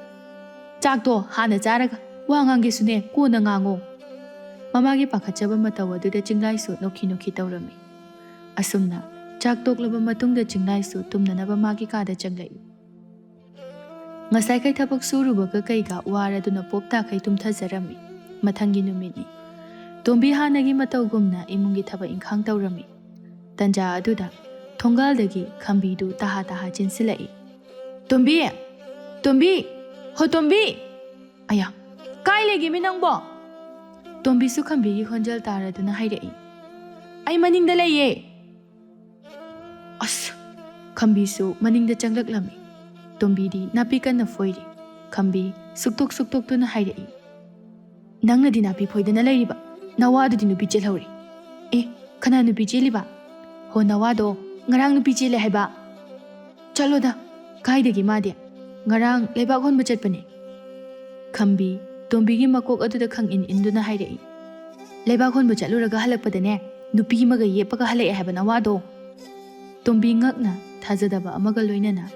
ꯆꯥꯛꯇꯣ ꯍꯥꯟꯅ ꯆꯥꯔꯒ ꯋꯥ ꯉꯥꯡꯒꯦꯁꯨꯅꯦ, ꯀꯣꯟꯅ ꯉꯥꯡꯉꯣ꯫" ꯃꯃꯥꯒꯤ ꯄꯥꯈꯠꯆꯕ ꯃꯇꯧ ꯑꯗꯨꯗ ꯆꯤꯡꯂꯥꯏꯁꯨ ꯅꯣꯛꯈꯤ ꯅꯣꯛꯈꯤ ꯇꯧꯔꯝꯃꯤ꯫ ꯑꯁꯨꯝꯅ ꯆꯥꯛ ꯇꯣꯛꯂꯕ ꯃꯇꯨꯡꯗ ꯆꯤꯡꯂꯥꯏꯁꯨ ꯇꯨꯝꯅꯅꯕ ꯃꯥꯒꯤ ꯀꯥꯗ ꯆꯪꯂꯛꯏ꯫ ꯉꯁꯥꯏꯈꯩ ꯊꯕꯛ ꯁꯨꯔꯨꯕꯒ ꯀꯩꯒ ꯋꯥꯔꯗꯨꯅ ꯄꯣꯞ ꯇꯥꯈꯩ ꯇꯨꯝꯊꯖꯔꯝꯃꯤ꯫ ꯃꯊꯪꯒꯤ ꯅꯨꯃꯤꯠꯅꯤ꯫ ꯇꯣꯝꯕꯤ ꯍꯥꯟꯅꯒꯤ ꯃꯇꯧꯒꯨꯝꯅ ꯏꯃꯨꯡꯒꯤ ꯊꯕꯛ ꯏꯪꯈꯥꯡ ꯇꯧꯔꯝꯃꯤ꯫ ꯇꯟꯖꯥ ꯑꯗꯨꯗ ꯊꯣꯡꯒꯥꯜꯗꯒꯤ ꯈꯝꯕꯤꯗꯨ ꯇꯍꯥ ꯇꯍꯥ ꯆꯦꯟꯁꯤꯜꯂꯛꯏ꯫ "ꯇꯣꯝꯕꯤ! ꯇꯣꯝꯕꯤ! ꯍꯣ ꯇꯣꯝꯕꯤ!" "ꯑꯌꯥ, ꯀꯥꯏ ꯂꯩꯒꯦꯃꯤ ꯅꯪꯕꯣ?" ꯇꯣꯝꯕꯤꯁꯨ ꯈꯝꯕꯤꯒꯤ ꯈꯣꯟꯖꯦꯜ ꯇꯥꯔꯗꯨꯅ ꯍꯥꯏꯔꯛꯏ꯫ "ꯑꯩ ꯃꯅꯤꯡꯗ ꯂꯩꯌꯦ꯫" ꯑꯁ! ꯈꯝꯕꯤꯁꯨ ꯃꯅꯤꯡꯗ ꯆꯪꯂꯛꯂꯝꯃꯤ꯫ ꯇꯣꯝꯕꯤꯗꯤ ꯅꯥꯄꯤ ꯀꯟꯅ ꯐꯣꯏꯔꯤ꯫ ꯈꯝꯕꯤ ꯁꯨꯛꯇꯣꯛ ꯁꯨꯛꯇꯣꯛꯇꯨꯅ ꯍꯥꯏꯔꯛꯏ, "ꯅꯪꯅꯗꯤ ꯅꯥꯄꯤ ꯐꯣꯏꯗꯅ ꯂꯩꯔꯤꯕ, ꯅꯋꯥꯗꯨꯗꯤ ꯅꯨꯄꯤ ꯆꯦꯜꯍꯧꯔꯦ꯫" "ꯑꯦ, ꯀꯅꯥ ꯅꯨꯄꯤ ꯆꯦꯜꯂꯤꯕ?" "ꯍꯣ, ꯅꯋꯥꯗꯣ꯫ ꯉꯔꯥꯡ ꯅꯨꯄꯤ ꯆꯦꯜꯂꯦ ꯍꯥꯏꯕ? ꯆꯠꯂꯣꯗ, ꯀꯥꯏꯗꯒꯤ ꯃꯥꯗꯤ? ꯉꯔꯥꯡ ꯂꯩꯕꯥꯛ ꯍꯣꯟꯕ ꯆꯠꯄꯅꯦ꯫ ꯈꯝꯕꯤ ꯇꯣꯝꯕꯤꯒꯤ ꯃꯀꯣꯛ ꯑꯗꯨꯗ ꯈꯪ ꯏꯟ ꯏꯟꯗꯨꯅ ꯍꯥꯏꯔꯛꯏ꯫ ꯂꯩꯕꯥꯛ ꯍꯣꯟꯕ ꯆꯠꯂꯨꯔꯒ ꯍꯜꯂꯛꯄꯗꯅꯦ, ꯅꯨꯄꯤ ꯑꯃꯒ ꯌꯦꯞꯄꯒ ꯍꯜꯂꯛꯑꯦ ꯍꯥꯏꯕ ꯅꯋꯥꯗꯣ꯫ ꯇꯣꯝꯕꯤ ꯉꯛꯅ ꯊꯥꯖꯗꯕ ꯑꯃꯒ ꯂꯣꯏꯅꯅ,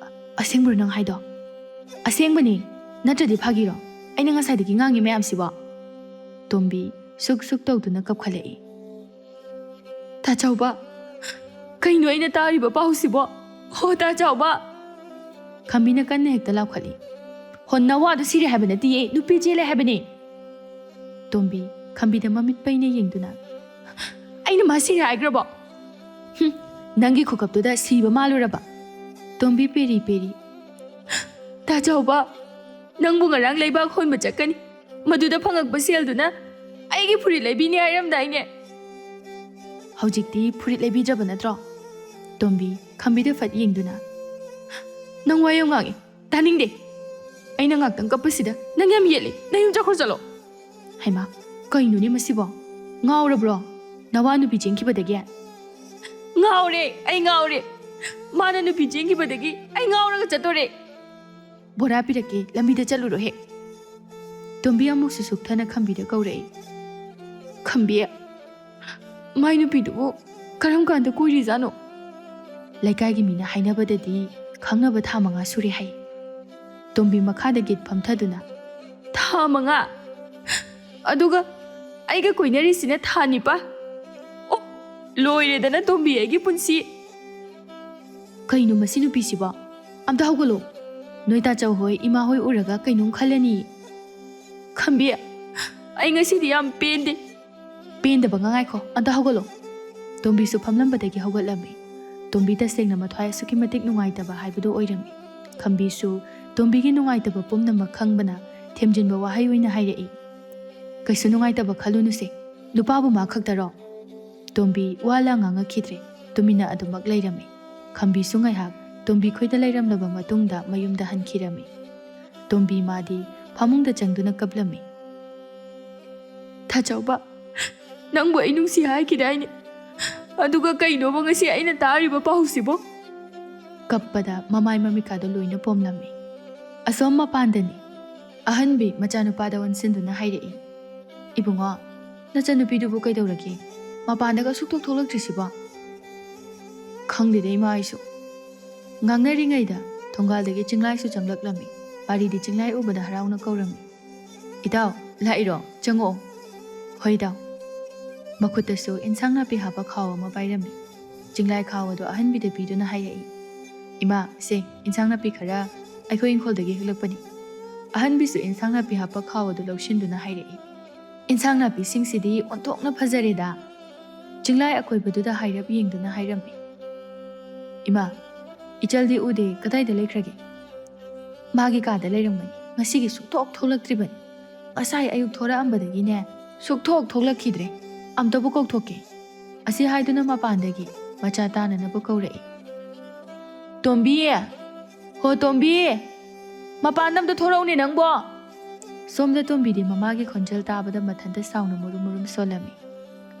"ꯑ-, ꯑꯁꯦꯡꯕꯔꯣ ꯅꯪ ꯍꯥꯏꯗꯣ? ꯑꯁꯦꯡꯕꯅꯤ, ꯅꯠꯇ꯭ꯔꯗꯤ ꯐꯥꯒꯤꯔꯣ? ꯑꯩꯅ ꯉꯁꯥꯏꯗꯒꯤ ꯉꯥꯡꯉꯤ ꯃꯌꯥꯝꯁꯤꯕꯣ?" ꯇꯣꯝꯕꯤ ꯁꯨꯛ ꯁꯨꯛ ꯇꯧꯗꯨꯅ ꯀꯞꯈꯠꯂꯛꯏ꯫ "ꯇꯥ ꯆꯥꯎꯕ, ꯀꯩꯅꯣ ꯑꯩꯅ ꯇꯥꯔꯤꯕ ꯄꯥꯎꯁꯤꯕꯣ? ꯍꯣ ꯇꯥ ꯆꯥꯎꯕ!" ꯈꯝꯕꯤꯅ ꯀꯟꯅ ꯍꯦꯛꯇ ꯂꯥꯎꯈꯠꯂꯤ꯫ "ꯍꯣ, ꯅꯋꯥꯗꯣ ꯁꯤꯔꯦ ꯍꯥꯏꯕ ꯅꯠꯇꯤꯌꯦ, ꯅꯨꯄꯤ ꯆꯦꯜꯂꯦ ꯍꯥꯏꯕꯅꯦ!" ꯇꯣꯝꯕꯤ ꯈꯝꯕꯤꯗ ꯃꯃꯤꯠ ꯄꯩꯅ ꯌꯦꯡꯗꯨꯅ, "ꯑꯩꯅ ꯃꯥ ꯁꯤꯔꯦ ꯍꯥꯏꯈ꯭ꯔꯕꯣ? ꯍꯨꯝ, ꯅꯪꯒꯤ ꯈꯨꯀꯞꯇꯨꯗ ꯁꯤꯕ ꯃꯥꯜꯂꯨꯔꯕ?" ꯇꯣꯝꯕꯤ ꯄꯦꯔꯤ ꯄꯦꯔꯤ, "ꯇꯥ ꯆꯥꯎꯕ, ꯅꯪꯕꯨ ꯉꯔꯥꯡ ꯂꯩꯕꯥꯛ ꯍꯣꯟꯕ ꯆꯠꯀꯅꯤ, ꯃꯗꯨꯗ ꯐꯪꯉꯛꯄ ꯁꯦꯜꯗꯨꯅ ꯑꯩꯒꯤ ꯐꯨꯔꯤꯠ ꯂꯩꯕꯤꯅꯤ ꯍꯥꯏꯔꯝꯗꯥꯏꯅꯦ? ꯍꯧꯖꯤꯛꯇꯤ ꯐꯨꯔꯤꯠ ꯂꯩꯕꯤꯗ꯭ꯔꯕ ꯅꯠꯇ꯭ꯔꯣ?" ꯇꯣꯝꯕꯤ ꯈꯝꯕꯤꯗ ꯐꯠ ꯌꯦꯡꯗꯨꯅ, "ꯅꯪ ꯋꯥ ꯌꯥꯝ ꯉꯥꯡꯉꯤ, ꯇꯥꯅꯤꯡꯗꯦ꯫ ꯑꯩꯅ ꯉꯥꯛꯇꯪ ꯀꯞꯄꯁꯤꯗ ꯅꯪ ꯌꯥꯝ ꯌꯦꯠꯂꯤ, ꯅꯌꯨꯝ ꯆꯠꯈ꯭ꯔꯣ ꯆꯠꯂꯣ!" "ꯍꯩꯃꯥ, ꯀꯩꯅꯣꯅꯦ ꯃꯁꯤꯕꯣ? ꯉꯥꯎꯔꯕ꯭ꯔꯣ? ꯅꯋꯥ ꯅꯨꯄꯤ ꯆꯦꯟꯈꯤꯕꯗꯒꯤ?" "ꯉꯥꯎꯔꯦ, ꯑꯩ ꯉꯥꯎꯔꯦ꯫ ꯃꯥꯅ ꯅꯨꯄꯤ ꯆꯦꯟꯈꯤꯕꯗꯒꯤ ꯑꯩ ꯉꯥꯎꯔꯒ ꯆꯠꯇꯣꯔꯦ꯫ ꯕꯣꯔꯥ ꯄꯤꯔꯛꯀꯦ, ꯂꯝꯕꯤꯗ ꯆꯠꯂꯨꯔꯣ ꯍꯦꯛ!" ꯇꯣꯝꯕꯤ ꯑꯃꯨꯛꯁꯨ ꯁꯨꯛꯊꯅ ꯈꯝꯕꯤꯗ ꯀꯧꯔꯛꯏ꯫ "ꯈꯝꯕꯤ, ꯃꯥꯏ ꯅꯨꯄꯤꯗꯨꯕꯨ ꯀꯔꯝ ꯀꯥꯟꯗ ꯀꯣꯏꯔꯤꯖꯥꯠꯅꯣ? ꯂꯩꯀꯥꯏꯒꯤ ꯃꯤꯅ ꯍꯥꯏꯅꯕꯗꯗꯤ ꯈꯪꯅꯕ ꯊꯥ ꯃꯉꯥ ꯁꯨꯔꯦ ꯍꯥꯏ꯫" ꯇꯣꯝꯕꯤ ꯃꯈꯥꯗ ꯒꯤꯠ ꯐꯝꯊꯗꯨꯅ, "ꯊꯥ ꯃꯉꯥ? ꯑꯗꯨꯒ ꯑꯩꯒ ꯀꯣꯏꯅꯔꯤꯁꯤꯅ ꯊꯥ ꯅꯤꯄꯥꯟ? ꯑꯣ, ꯂꯣꯏꯔꯦꯗꯅ ꯇꯣꯝꯕꯤ ꯑꯩꯒꯤ ꯄꯨꯟꯁꯤ!" "ꯀꯩꯅꯣ ꯃꯁꯤ ꯅꯨꯄꯤꯁꯤꯕꯣ? ꯑꯝꯇ ꯍꯧꯒꯠꯂꯣ꯫ ꯅꯣꯏ ꯇꯥꯆꯧ ꯍꯣꯏ, ꯏꯃꯥ ꯍꯣꯏ ꯎꯔꯒ ꯀꯩꯅꯣꯝ ꯈꯜꯂꯅꯤ꯫" "ꯈꯝꯕꯤ, ꯑꯩ ꯉꯁꯤꯗꯤ ꯌꯥꯝ ꯄꯦꯟꯗꯦ꯫" "ꯄꯦꯟꯗꯕ ꯉꯥꯏꯈꯣ, ꯑꯝꯇ ꯍꯧꯒꯠꯂꯣ꯫" ꯇꯣꯝꯕꯤꯁꯨ ꯐꯝꯂꯝꯕꯗꯒꯤ ꯍꯧꯒꯠꯂꯝꯃꯤ꯫ ꯇꯣꯝꯕꯤ ꯇꯁꯦꯡꯅ ꯃꯊ꯭ꯋꯥꯏ ꯑꯁꯨꯛꯀꯤ ꯃꯇꯤꯛ ꯅꯨꯡꯉꯥꯏꯇꯕ ꯍꯥꯏꯕꯗꯨ ꯑꯣꯏꯔꯝꯃꯤ꯫ ꯈꯝꯕꯤꯁꯨ ꯇꯣꯝꯕꯤꯒꯤ ꯅꯨꯡꯉꯥꯏꯇꯕ ꯄꯨꯝꯅꯃꯛ ꯈꯪꯕꯅ ꯊꯦꯝꯖꯤꯟꯕ ꯋꯥꯍꯩ ꯑꯣꯏꯅ ꯍꯥꯏꯔꯛꯏ, "ꯀꯩꯁꯨ ꯅꯨꯡꯉꯥꯏꯇꯕ ꯈꯜꯂꯨꯅꯨꯁꯦ, ꯅꯨꯄꯥꯕꯨ ꯃꯥ ꯈꯛꯇꯔꯣ?" ꯇꯣꯝꯕꯤ ꯋꯥ ꯂꯥ ꯉꯥꯡꯉꯛꯈꯤꯗ꯭ꯔꯦ, ꯇꯨꯃꯤꯟꯅ ꯑꯗꯨꯃꯛ ꯂꯩꯔꯝꯃꯤ꯫ ꯈꯝꯕꯤꯁꯨ ꯉꯥꯏꯍꯥꯛ ꯇꯣꯝꯕꯤ ꯈꯣꯏꯗ ꯂꯩꯔꯝꯂꯕ ꯃꯇꯨꯡꯗ ꯃꯌꯨꯝꯗ ꯍꯟꯈꯤꯔꯝꯃꯤ꯫ ꯇꯣꯝꯕꯤ ꯃꯥꯗꯤ ꯐꯃꯨꯡꯗ ꯆꯪꯗꯨꯅ ꯀꯞꯂꯝꯃꯤ꯫ "ꯊꯥꯖꯥꯎꯕ, ꯅꯪꯕꯨ ꯑꯩ ꯅꯨꯡꯁꯤ ꯍꯥꯏꯈꯤꯗꯥꯏꯅꯦ? ꯑꯗꯨꯒ ꯀꯩꯅꯣꯕ ꯉꯁꯤ ꯑꯩꯅ ꯇꯥꯔꯤꯕ ꯄꯥꯎꯁꯤꯕꯣ? ꯀꯞꯄꯗ ꯃꯃꯥꯏ ꯃꯃꯤꯠꯀꯥꯗꯣ ꯂꯣꯏꯅ ꯄꯣꯝꯂꯝꯃꯤ꯫ ꯑꯁꯣꯝ ꯃꯄꯥꯟꯗꯅꯤ꯫ ꯑꯍꯟꯕꯤ ꯃꯆꯥꯅꯨꯄꯥꯗ ꯑꯣꯟꯁꯤꯟꯗꯨꯅ ꯍꯥꯏꯔꯛꯏ, "ꯏꯕꯨꯡꯉꯣ, ꯅꯆꯟꯅꯨꯄꯤꯗꯨꯕꯨ ꯀꯩꯗꯧꯔꯒꯦ? ꯃꯄꯥꯟꯗꯒ ꯁꯨꯛꯊꯣꯛ ꯊꯣꯛꯂꯛꯇ꯭ꯔꯤꯁꯤꯕꯣ?" "ꯈꯪꯗꯦꯗ ꯏꯃꯥ ꯑꯩꯁꯨ꯫" ꯉꯥꯡꯅꯔꯤꯉꯩꯗ ꯊꯣꯡꯒꯥꯜꯗꯒꯤ ꯆꯤꯡꯂꯥꯏꯁꯨ ꯆꯪꯂꯛꯂꯝꯃꯤ꯫ ꯄꯥꯔꯤꯗꯤ ꯆꯤꯡꯂꯥꯏ ꯎꯕꯗ ꯍꯔꯥꯎꯅ ꯀꯧꯔꯝꯃꯤ, "ꯏꯇꯥꯎ, ꯂꯥꯛꯏꯔꯣ? ꯆꯪꯉꯛꯑꯣ꯫" "ꯍꯣꯏ ꯏꯇꯥꯎ꯫" ꯃꯈꯨꯠꯇꯁꯨ ꯏꯟꯁꯥꯡ ꯅꯥꯄꯤ ꯍꯥꯞꯄ ꯈꯥꯎ ꯑꯃ ꯄꯥꯏꯔꯝꯃꯤ꯫ ꯆꯤꯡꯂꯥꯏ ꯈꯥꯎ ꯑꯗꯨ ꯑꯍꯟꯕꯤꯗ ꯄꯤꯗꯨꯅ ꯍꯥꯏꯔꯛꯏ, "ꯏꯃꯥ, ꯁꯦ, ꯏꯟꯁꯥꯡ ꯅꯥꯄꯤ ꯈꯔ ꯑꯩꯈꯣꯏ ꯏꯪꯈꯣꯜꯗꯒꯤ ꯍꯦꯛꯂꯛꯄꯅꯤ꯫" ꯑꯍꯟꯕꯤꯁꯨ ꯏꯟꯁꯥꯡ ꯅꯥꯄꯤ ꯍꯥꯞꯄ ꯈꯥꯎ ꯑꯗꯨ ꯂꯧꯁꯤꯟꯗꯨꯅ ꯍꯥꯏꯔꯛꯏ, "ꯏꯟꯁꯥꯡ ꯅꯥꯄꯤꯁꯤꯡꯁꯤꯗꯤ ꯑꯣꯟꯊꯣꯛꯅ ꯐꯖꯔꯦꯗ꯫" ꯆꯤꯡꯂꯥꯏ ꯑꯀꯣꯏꯕꯗꯨꯗ ꯍꯥꯏꯔꯞ ꯌꯦꯡꯗꯨꯅ ꯍꯥꯏꯔꯝꯃꯤ, "ꯏꯃꯥ, ꯏꯆꯜꯗꯤ ꯎꯗꯦ, ꯀꯗꯥꯏꯗ ꯂꯩꯈ꯭ꯔꯒꯦ?" "ꯃꯥꯒꯤ ꯀꯥꯗ ꯂꯩꯔꯝꯒꯅꯤ, ꯉꯁꯤꯒꯤ ꯁꯨꯛꯊꯣꯛ ꯊꯣꯛꯂꯛꯇ꯭ꯔꯤꯕꯅꯤ꯫ ꯉꯁꯥꯏ ꯑꯌꯨꯛ ꯊꯣꯔꯛꯑꯝꯕꯗꯒꯤꯅꯦ ꯁꯨꯛꯊꯣꯛ ꯊꯣꯛꯂꯛꯈꯤꯗ꯭ꯔꯦ꯫ ꯑꯝꯇꯕꯨ ꯀꯧꯊꯣꯛꯀꯦ꯫" ꯑꯁꯤ ꯍꯥꯏꯗꯨꯅ ꯃꯄꯥꯟꯗꯒꯤ ꯃꯆꯥ ꯇꯥꯅꯅꯕ ꯀꯧꯔꯛꯏ, "ꯇꯣꯝꯕꯤ! ꯍꯣ ꯇꯣꯝꯕꯤ! ꯃꯄꯥꯟꯗ ꯑꯝꯇ ꯊꯣꯔꯛꯎꯅꯦ ꯅꯪꯕꯣ!" ꯁꯣꯝꯗ ꯇꯣꯝꯕꯤꯗꯤ ꯃꯃꯥꯒꯤ ꯈꯣꯟꯖꯦꯜ ꯇꯥꯕꯗ ꯃꯊꯟꯇ ꯁꯥꯎꯅ ꯃꯨꯔꯨꯝ ꯃꯨꯔꯨꯝ ꯁꯣꯜꯂꯝꯃꯤ꯫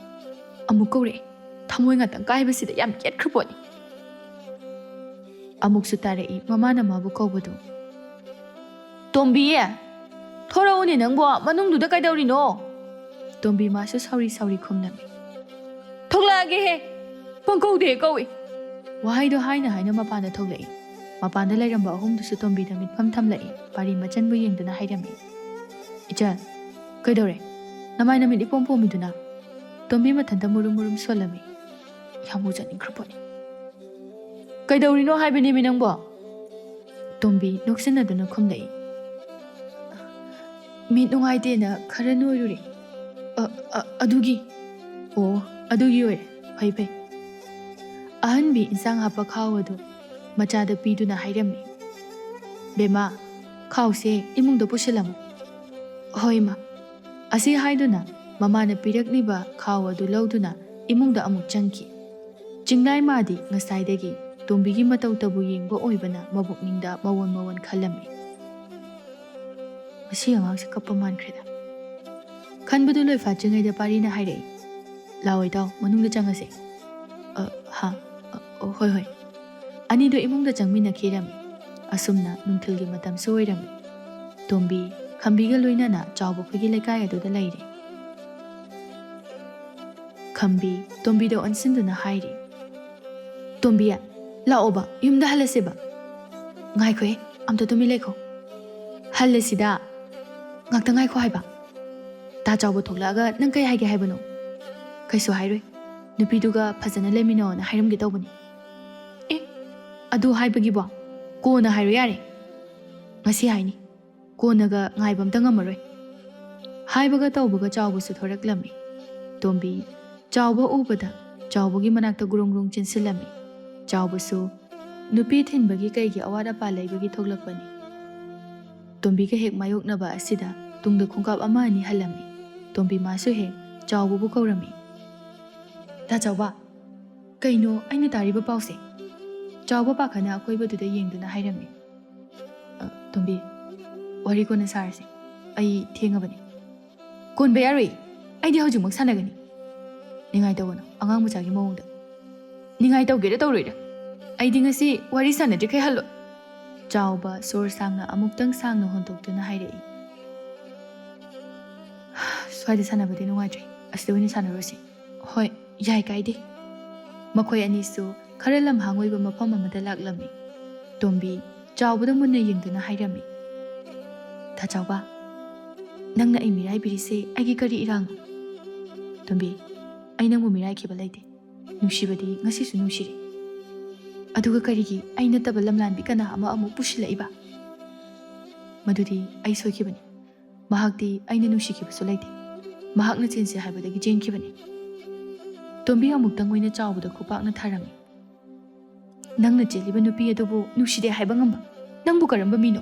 ꯑꯃꯨꯛ ꯀꯧꯔꯛꯑꯦ꯫ ꯊꯃꯣꯏ ꯉꯥꯛꯇꯪ ꯀꯥꯏꯕꯁꯤꯗ ꯌꯥꯝ ꯌꯦꯠꯈ꯭ꯔ ꯄꯣꯠꯅꯤ꯫ ꯑꯃꯨꯛꯁꯨ ꯇꯥꯔꯛꯏ ꯃꯃꯥꯅ ꯃꯥꯕꯨ ꯀꯧꯕꯗꯨ꯫ "ꯇꯣꯝꯕꯤ! ꯊꯣꯔꯛꯎꯅꯦ ꯅꯪꯕꯣ, ꯃꯅꯨꯡꯗꯨꯗ ꯀꯩꯗꯧꯔꯤꯅꯣ?" ꯇꯣꯝꯕꯤ ꯃꯥꯁꯨ ꯁꯥꯎꯔꯤ ꯁꯥꯎꯔꯤ ꯈꯨꯝꯂꯝꯃꯤ꯫ "ꯊꯣꯛꯂꯛꯑꯒꯦꯍꯦ! ꯄꯪꯀꯧꯗ ꯍꯦꯛ ꯀꯧꯏ!" ꯋꯥꯍꯩꯗꯣ ꯍꯥꯏꯅ ꯍꯥꯏꯅ ꯃꯄꯥꯟꯗ ꯊꯣꯛꯂꯛꯏ꯫ ꯃꯄꯥꯟꯗ ꯂꯩꯔꯝꯕ ꯑꯍꯨꯝꯗꯨꯁꯨ ꯇꯣꯝꯕꯤꯗ ꯃꯤꯠꯐꯝ ꯊꯝꯂꯛꯏ꯫ ꯄꯥꯔꯤ ꯃꯆꯟꯕꯨ ꯌꯦꯡꯗꯨꯅ ꯍꯥꯏꯔꯝꯃꯤ, "ꯏꯆꯟ, ꯀꯩꯗꯧꯔꯦ? ꯅꯃꯥꯏ ꯅꯃꯤꯠ ꯏꯄꯣꯝ ꯄꯣꯝꯃꯤꯗꯨꯅ?" ꯇꯣꯝꯕꯤ ꯃꯊꯟꯇ ꯃꯨꯔꯨꯝ ꯃꯨꯔꯨꯝ ꯁꯣꯜꯂꯝꯃꯤ꯫ ꯌꯥꯝ ꯎꯖꯅꯤꯡꯈ꯭ꯔ ꯄꯣꯠꯅꯤ꯫ "ꯀꯩꯗꯧꯔꯤꯅꯣ ꯍꯥꯏꯕꯅꯦꯃꯤ ꯅꯪꯕꯣ?" ꯇꯣꯝꯕꯤ ꯅꯣꯛꯁꯤꯟꯅꯗꯨꯅ ꯈꯨꯝꯂꯛꯏ꯫ "ꯃꯤꯠ ꯅꯨꯡꯉꯥꯏꯇꯦꯅ ꯈꯔ ꯅꯣꯏꯔꯨꯔꯦ꯫ ꯑ, ꯑ, ꯑꯗꯨꯒꯤ?" "ꯑꯣ, ꯑꯗꯨꯒꯤ ꯑꯣꯏꯔꯦ꯫ ꯐꯩ, ꯐꯩ꯫" ꯑꯍꯟꯕꯤ ꯏꯟꯁꯥꯡ ꯍꯥꯞꯄ ꯈꯥꯎ ꯑꯗꯨ ꯃꯆꯥꯗ ꯄꯤꯗꯨꯅ ꯍꯥꯏꯔꯝꯃꯤ, "ꯕꯦꯝꯃ, ꯈꯥꯎꯁꯦ ꯏꯃꯨꯡꯗ ꯄꯨꯁꯤꯜꯂꯝꯃꯨ꯫" "ꯍꯣꯏ, ꯏꯃꯥ꯫" ꯑꯁꯤ ꯍꯥꯏꯗꯨꯅ ꯃꯃꯥꯅ ꯄꯤꯔꯛꯂꯤꯕ ꯈꯥꯎ ꯑꯗꯨ ꯂꯧꯗꯨꯅ ꯏꯃꯨꯡꯗ ꯑꯃꯨꯛ ꯆꯪꯈꯤ꯫ ꯆꯤꯡꯂꯥꯏ ꯃꯥꯗꯤ ꯉꯁꯥꯏꯗꯒꯤ ꯇꯣꯝꯕꯤꯒꯤ ꯃꯇꯧꯇꯕꯨ ꯌꯦꯡꯕ ꯑꯣꯏꯕꯅ ꯃꯕꯨꯛꯅꯤꯡꯗ ꯃꯋꯣꯟ ꯃꯋꯣꯟ ꯈꯜꯂꯝꯃꯤ꯫ "ꯃꯁꯤ ꯑꯉꯥꯡꯁꯦ ꯀꯞꯄ ꯃꯥꯟꯈ꯭ꯔꯦꯗ꯫" ꯈꯟꯕꯗꯨ ꯂꯣꯏꯐꯥꯠꯇ꯭ꯔꯤꯉꯩꯗ ꯄꯥꯔꯤꯅ ꯍꯥꯏꯔꯛꯏ, "ꯂꯥꯛꯑꯣ ꯏꯇꯥꯎ, ꯃꯅꯨꯡꯗ ꯆꯪꯉꯁꯦ꯫" ꯑ, ꯍꯥ? ꯑ, ꯑ, ꯍꯣꯏ, ꯍꯣꯏ꯫ ꯑꯅꯤꯗꯣ ꯏꯃꯨꯡꯗ ꯆꯪꯃꯤꯟꯅꯈꯤꯔꯝꯃꯤ꯫ ꯑꯁꯨꯝꯅ ꯅꯨꯡꯊꯤꯜꯒꯤ ꯃꯇꯝꯁꯨ ꯑꯣꯏꯔꯝꯃꯤ꯫ ꯇꯣꯝꯕꯤ ꯈꯝꯕꯤꯒ ꯂꯣꯏꯅꯅ ꯆꯥꯎꯕ ꯈꯣꯏꯒꯤ ꯂꯩꯀꯥꯏ ꯑꯗꯨꯗ ꯂꯩꯔꯦ꯫ ꯈꯝꯕꯤ ꯇꯣꯝꯕꯤꯗ ꯑꯣꯟꯁꯤꯟꯗꯨꯅ ꯍꯥꯏꯔꯤ, "ꯇꯣꯝꯕꯤ, ꯂꯥꯛꯑꯣꯕ, ꯌꯨꯝꯗ ꯍꯜꯂꯁꯦꯕ꯫" "ꯉꯥꯏꯈꯣꯍꯦ, ꯑꯝꯇ ꯇꯨꯃꯤꯟ ꯂꯩꯈꯣ꯫" "ꯍꯜꯂꯁꯤꯗ꯫" "ꯉꯥꯛꯇ ꯉꯥꯏꯈꯣ ꯍꯥꯏꯕ꯫" "ꯇꯥ ꯆꯥꯎꯕ ꯊꯣꯛꯂꯛꯑꯒ ꯅꯪ ꯀꯩ ꯍꯥꯏꯒꯦ ꯍꯥꯏꯕꯅꯣ?" "ꯀꯩꯁꯨ ꯍꯥꯏꯔꯣꯏ꯫ ꯅꯨꯄꯤꯗꯨꯒ ꯐꯖꯅ ꯂꯩꯃꯤꯟꯅꯧꯅ ꯍꯥꯏꯔꯝꯒꯦ ꯇꯧꯕꯅꯤ꯫" "ꯑꯦ, ꯑꯗꯨ ꯍꯥꯏꯕꯒꯤꯕꯣ? ꯀꯣꯟꯅ ꯍꯥꯏꯔꯣ ꯌꯥꯔꯦ꯫ ꯉꯁꯤ ꯍꯥꯏꯅꯤ꯫ ꯀꯣꯟꯅꯒ ꯉꯥꯏꯕ ꯑꯝꯇ ꯉꯝꯃꯔꯣꯏ꯫" ꯍꯥꯏꯕꯒ ꯇꯧꯕꯒ ꯆꯥꯎꯕꯁꯨ ꯊꯣꯔꯛꯂꯝꯃꯤ꯫ ꯇꯣꯝꯕꯤ ꯆꯥꯎꯕ ꯎꯕꯗ ꯆꯥꯎꯕꯒꯤ ꯃꯅꯥꯛꯇ ꯒ꯭ꯔꯨꯡ ꯒ꯭ꯔꯨꯡ ꯆꯦꯟꯁꯤꯜꯂꯝꯃꯤ꯫ ꯆꯥꯎꯕꯁꯨ ꯅꯨꯄꯤ ꯊꯤꯟꯕꯒꯤ ꯀꯩꯒꯤ ꯑꯋꯥꯠ ꯑꯄꯥ ꯂꯩꯕꯒꯤ ꯊꯣꯛꯂꯛꯄꯅꯤ꯫ ꯇꯣꯝꯕꯤꯒ ꯍꯦꯛ ꯃꯥꯌꯣꯛꯅꯕ ꯑꯁꯤꯗ ꯇꯨꯡꯗ ꯈꯣꯡꯀꯥꯞ ꯑꯃ ꯑꯅꯤ ꯍꯜꯂꯝꯃꯤ꯫ ꯇꯣꯝꯕꯤ ꯃꯥꯁꯨ ꯍꯦꯛ ꯆꯥꯎꯕꯕꯨ ꯀꯧꯔꯝꯃꯤ꯫ "ꯇꯥ ꯆꯥꯎꯕ!" "ꯀꯩꯅꯣ ꯑꯩꯅ ꯇꯥꯔꯤꯕ ꯄꯥꯎꯁꯦ?" ꯆꯥꯎꯕ ꯄꯥꯈꯠꯅ ꯑꯀꯣꯏꯕꯗꯨꯗ ꯌꯦꯡꯗꯨꯅ ꯍꯥꯏꯔꯝꯃꯤ꯫ "ꯑ, ꯇꯣꯝꯕꯤ, ꯋꯥꯔꯤ ꯀꯣꯟꯅ ꯁꯥꯔꯁꯤ꯫ ꯑꯩ ꯊꯦꯡꯉꯕꯅꯤ꯫" "ꯀꯣꯟꯕ ꯌꯥꯔꯣꯏ꯫ ꯑꯩꯗꯤ ꯍꯧꯖꯤꯛꯃꯛ ꯁꯥꯟꯅꯒꯅꯤ꯫" "ꯅꯤꯡꯉꯥꯏ ꯇꯧꯒꯅꯨ, ꯑꯉꯥꯡ ꯃꯆꯥꯒꯤ ꯃꯑꯣꯡꯗ꯫" "ꯅꯤꯡꯉꯥꯏ ꯇꯧꯒꯦꯔꯥ ꯇꯧꯔꯣꯏꯔꯥ, ꯑꯩꯗꯤ ꯉꯁꯤ ꯋꯥꯔꯤ ꯁꯥꯟꯅꯗ꯭ꯔꯤꯈꯩ ꯍꯜꯂꯣꯏ꯫" ꯆꯥꯎꯕ ꯁꯣꯔ ꯁꯥꯡꯅ ꯑꯃꯨꯛꯇꯪ ꯁꯥꯡꯅ ꯍꯣꯟꯗꯣꯛꯇꯨꯅ ꯍꯥꯏꯔꯛꯏ꯫ "ꯁ꯭ꯋꯥꯏꯗ ꯁꯥꯟꯅꯕꯗꯤ ꯅꯨꯡꯉꯥꯏꯇ꯭ꯔꯦ, ꯑꯁꯤꯗ ꯑꯣꯏꯅ ꯁꯥꯟꯅꯔꯨꯔꯁꯤ꯫" "ꯍꯣꯏ, ꯌꯥꯏ, ꯀꯥꯏꯗꯦ꯫" ꯃꯈꯣꯏ ꯑꯅꯤꯁꯨ ꯈꯔ ꯂꯝꯍꯥꯡ ꯑꯣꯏꯕ ꯃꯐꯝ ꯑꯃꯗ ꯂꯥꯛꯂꯝꯃꯤ꯫ ꯇꯣꯝꯕꯤ ꯆꯥꯎꯕꯗ ꯃꯨꯟꯅ ꯌꯦꯡꯗꯨꯅ ꯍꯥꯏꯔꯝꯃꯤ, "ꯇꯥ ꯆꯥꯎꯕ, ꯅꯪꯅ ꯑꯩ ꯃꯤꯔꯥꯏꯕꯤꯔꯤꯁꯦ ꯑꯩꯒꯤ ꯀꯔꯤ ꯏꯔꯥꯡꯅꯣ?" "ꯇꯣꯝꯕꯤ, ꯑꯩ ꯅꯪꯕꯨ ꯃꯤꯔꯥꯏꯈꯤꯕ ꯂꯩꯇꯦ꯫ ꯅꯨꯡꯁꯤꯕꯗꯤ ꯉꯁꯤꯁꯨ ꯅꯨꯡꯁꯤꯔꯤ꯫ ꯑꯗꯨꯒ ꯀꯔꯤꯒꯤ ꯑꯩ ꯅꯠꯇꯕ ꯂꯝꯂꯥꯟꯕꯤ ꯀꯅꯥ ꯑꯃ ꯑꯃꯨꯛ ꯄꯨꯁꯤꯜꯂꯛꯏꯕ? ꯃꯗꯨꯗꯤ ꯑꯩ ꯁꯣꯏꯈꯤꯕꯅꯤ꯫ ꯃꯍꯥꯛꯇꯤ ꯑꯩꯅ ꯅꯨꯡꯁꯤꯈꯤꯕꯁꯨ ꯂꯩꯇꯦ꯫ ꯃꯍꯥꯛꯅ ꯆꯦꯟꯁꯦ ꯍꯥꯏꯕꯗꯒꯤ ꯆꯦꯟꯈꯤꯕꯅꯤ꯫" ꯇꯣꯝꯕꯤ ꯑꯃꯨꯛꯇꯪ ꯑꯣꯏꯅ ꯆꯥꯎꯕꯗ ꯈꯨꯄꯥꯛꯅ ꯊꯥꯔꯝꯃꯤ꯫ "ꯅꯪꯅ ꯆꯦꯜꯂꯤꯕ ꯅꯨꯄꯤ ꯑꯗꯨꯕꯨ ꯅꯨꯡꯁꯤꯗꯦ ꯍꯥꯏꯕ ꯉꯝꯕ ꯅꯪꯕꯨ ꯀꯔꯝꯕ ꯃꯤꯅꯣ?"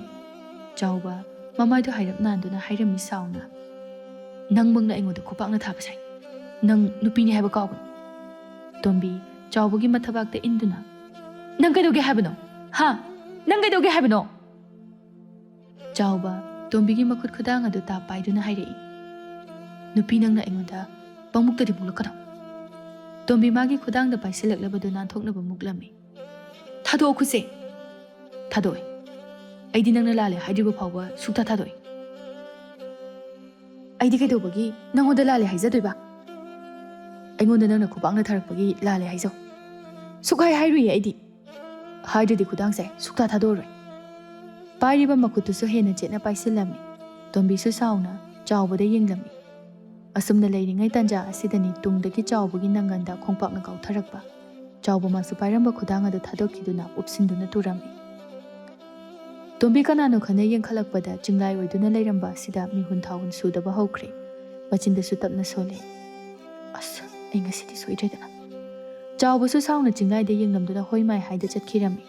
ꯆꯥꯎꯕ ꯃꯃꯥꯏꯗꯣ ꯍꯥꯏꯔꯞ ꯅꯥꯟꯗꯨꯅ ꯍꯥꯏꯔꯝꯃꯤ ꯁꯥꯎꯅ꯫ "ꯅꯪꯃꯛꯅ ꯑꯩꯉꯣꯟꯗ ꯈꯨꯄꯥꯛꯅ ꯊꯥꯕ ꯁꯥꯏ꯫ ꯅꯪ ꯅꯨꯄꯤꯅꯤ ꯍꯥꯏꯕ ꯀꯥꯎꯒꯅꯨ꯫" ꯇꯣꯝꯕꯤ ꯆꯥꯎꯕꯒꯤ ꯃꯊꯕꯥꯛꯇ ꯏꯟꯗꯨꯅ, "ꯅꯪ ꯀꯩꯗꯧꯒꯦ ꯍꯥꯏꯕꯅꯣ? ꯍꯥ? ꯅꯪ ꯀꯩꯗꯧꯒꯦ ꯍꯥꯏꯕꯅꯣ?" ꯆꯥꯎꯕ ꯇꯣꯝꯕꯤꯒꯤ ꯃꯈꯨꯠ ꯈꯨꯗꯥꯡ ꯑꯗꯨ ꯇꯥꯞ ꯄꯥꯏꯗꯨꯅ ꯍꯥꯏꯔꯛꯏ, "ꯅꯨꯄꯤ, ꯅꯪꯅ ꯑꯩꯉꯣꯟꯗ ꯄꯪꯃꯨꯛꯇꯗꯤ ꯃꯨꯛꯂꯛꯀꯅꯨ꯫" ꯇꯣꯝꯕꯤ ꯃꯥꯒꯤ ꯈꯨꯗꯥꯡꯗ ꯄꯥꯏꯁꯤꯜꯂꯛꯂꯕꯗꯨ ꯅꯥꯟꯊꯣꯛꯅꯕ ꯃꯨꯛꯂꯝꯃꯤ꯫ "ꯊꯥꯗꯣꯛꯑꯣ ꯈꯨꯠꯁꯦ!" "ꯊꯥꯗꯣꯛꯑꯣꯏ꯫ ꯑꯩꯗꯤ ꯅꯪꯅ ꯂꯥꯜꯂꯦ ꯍꯥꯏꯗ꯭ꯔꯤꯕ ꯐꯥꯎꯕ ꯁꯨꯛꯊꯥ ꯊꯥꯗꯣꯛꯑꯣꯏ꯫ ꯑꯩꯗꯤ ꯀꯩꯗꯧꯕꯒꯤ ꯅꯪꯉꯣꯟꯗ ꯂꯥꯜꯂꯦ ꯍꯥꯏꯖꯗꯣꯏꯕ? ꯑꯩꯉꯣꯟꯗ ꯅꯪꯅ ꯈꯨꯕꯥꯛꯅ ꯊꯥꯔꯛꯄꯒꯤ ꯂꯥꯜꯂꯦ ꯍꯥꯏꯖꯧ꯫ ꯁꯨꯛꯍꯥꯏ ꯍꯥꯏꯔꯨꯏꯌꯦ ꯑꯩꯗꯤ꯫ ꯍꯥꯏꯗ꯭ꯔꯗꯤ ꯈꯨꯗꯥꯡꯁꯦ ꯁꯨꯛꯊꯥ ꯊꯥꯗꯣꯛꯑꯔꯣꯏ꯫" ꯄꯥꯏꯔꯤꯕ ꯃꯈꯨꯠꯇꯨꯁꯨ ꯍꯦꯟꯅ ꯆꯦꯠꯅ ꯄꯥꯏꯁꯤꯜꯂꯝꯃꯤ꯫ ꯇꯣꯝꯕꯤꯁꯨ ꯁꯥꯎꯅ ꯆꯥꯎꯕꯗ ꯌꯦꯡꯂꯝꯃꯤ꯫ ꯑꯁꯨꯝꯅ ꯂꯩꯔꯤꯉꯩ ꯇꯥꯟꯖꯥ ꯑꯁꯤꯗꯅꯤ ꯇꯨꯡꯗꯒꯤ ꯆꯥꯎꯕꯒꯤ ꯅꯪꯒꯟꯗ ꯈꯣꯡꯄꯥꯛꯅ ꯀꯥꯎꯊꯔꯛꯄ꯫ ꯆꯥꯎꯕ ꯃꯥꯁꯨ ꯄꯥꯏꯔꯝꯕ ꯈꯨꯗꯥꯡ ꯑꯗꯨ ꯊꯥꯗꯣꯛꯈꯤꯗꯨꯅ ꯎꯞꯁꯤꯟꯗꯨꯅ ꯇꯨꯔꯝꯃꯤ꯫ ꯇꯣꯝꯕꯤ ꯀꯅꯥꯅꯣ ꯈꯟꯅ ꯌꯦꯡꯈꯠꯂꯛꯄꯗ ꯆꯤꯡꯂꯥꯏ ꯑꯣꯏꯗꯨꯅ ꯂꯩꯔꯝꯕ ꯑꯁꯤꯗ ꯃꯤꯍꯨꯟ ꯊꯥꯍꯨꯟ ꯁꯨꯗꯕ ꯍꯧꯈ꯭ꯔꯦ꯫ ꯃꯆꯤꯟꯗꯁꯨ ꯇꯞꯅ ꯁꯣꯜꯂꯦ꯫ "ꯑꯁ, ꯑꯩ ꯉꯁꯤꯗꯤ ꯁꯣꯏꯗ꯭ꯔꯦꯗꯅ꯫" ꯆꯥꯎꯕꯁꯨ ꯁꯥꯎꯅ ꯆꯤꯡꯂꯥꯏꯗ ꯌꯦꯡꯂꯝꯗꯨꯅ ꯍꯣꯏ ꯃꯥꯏ ꯍꯥꯏꯗ ꯆꯠꯈꯤꯔꯝꯃꯤ꯫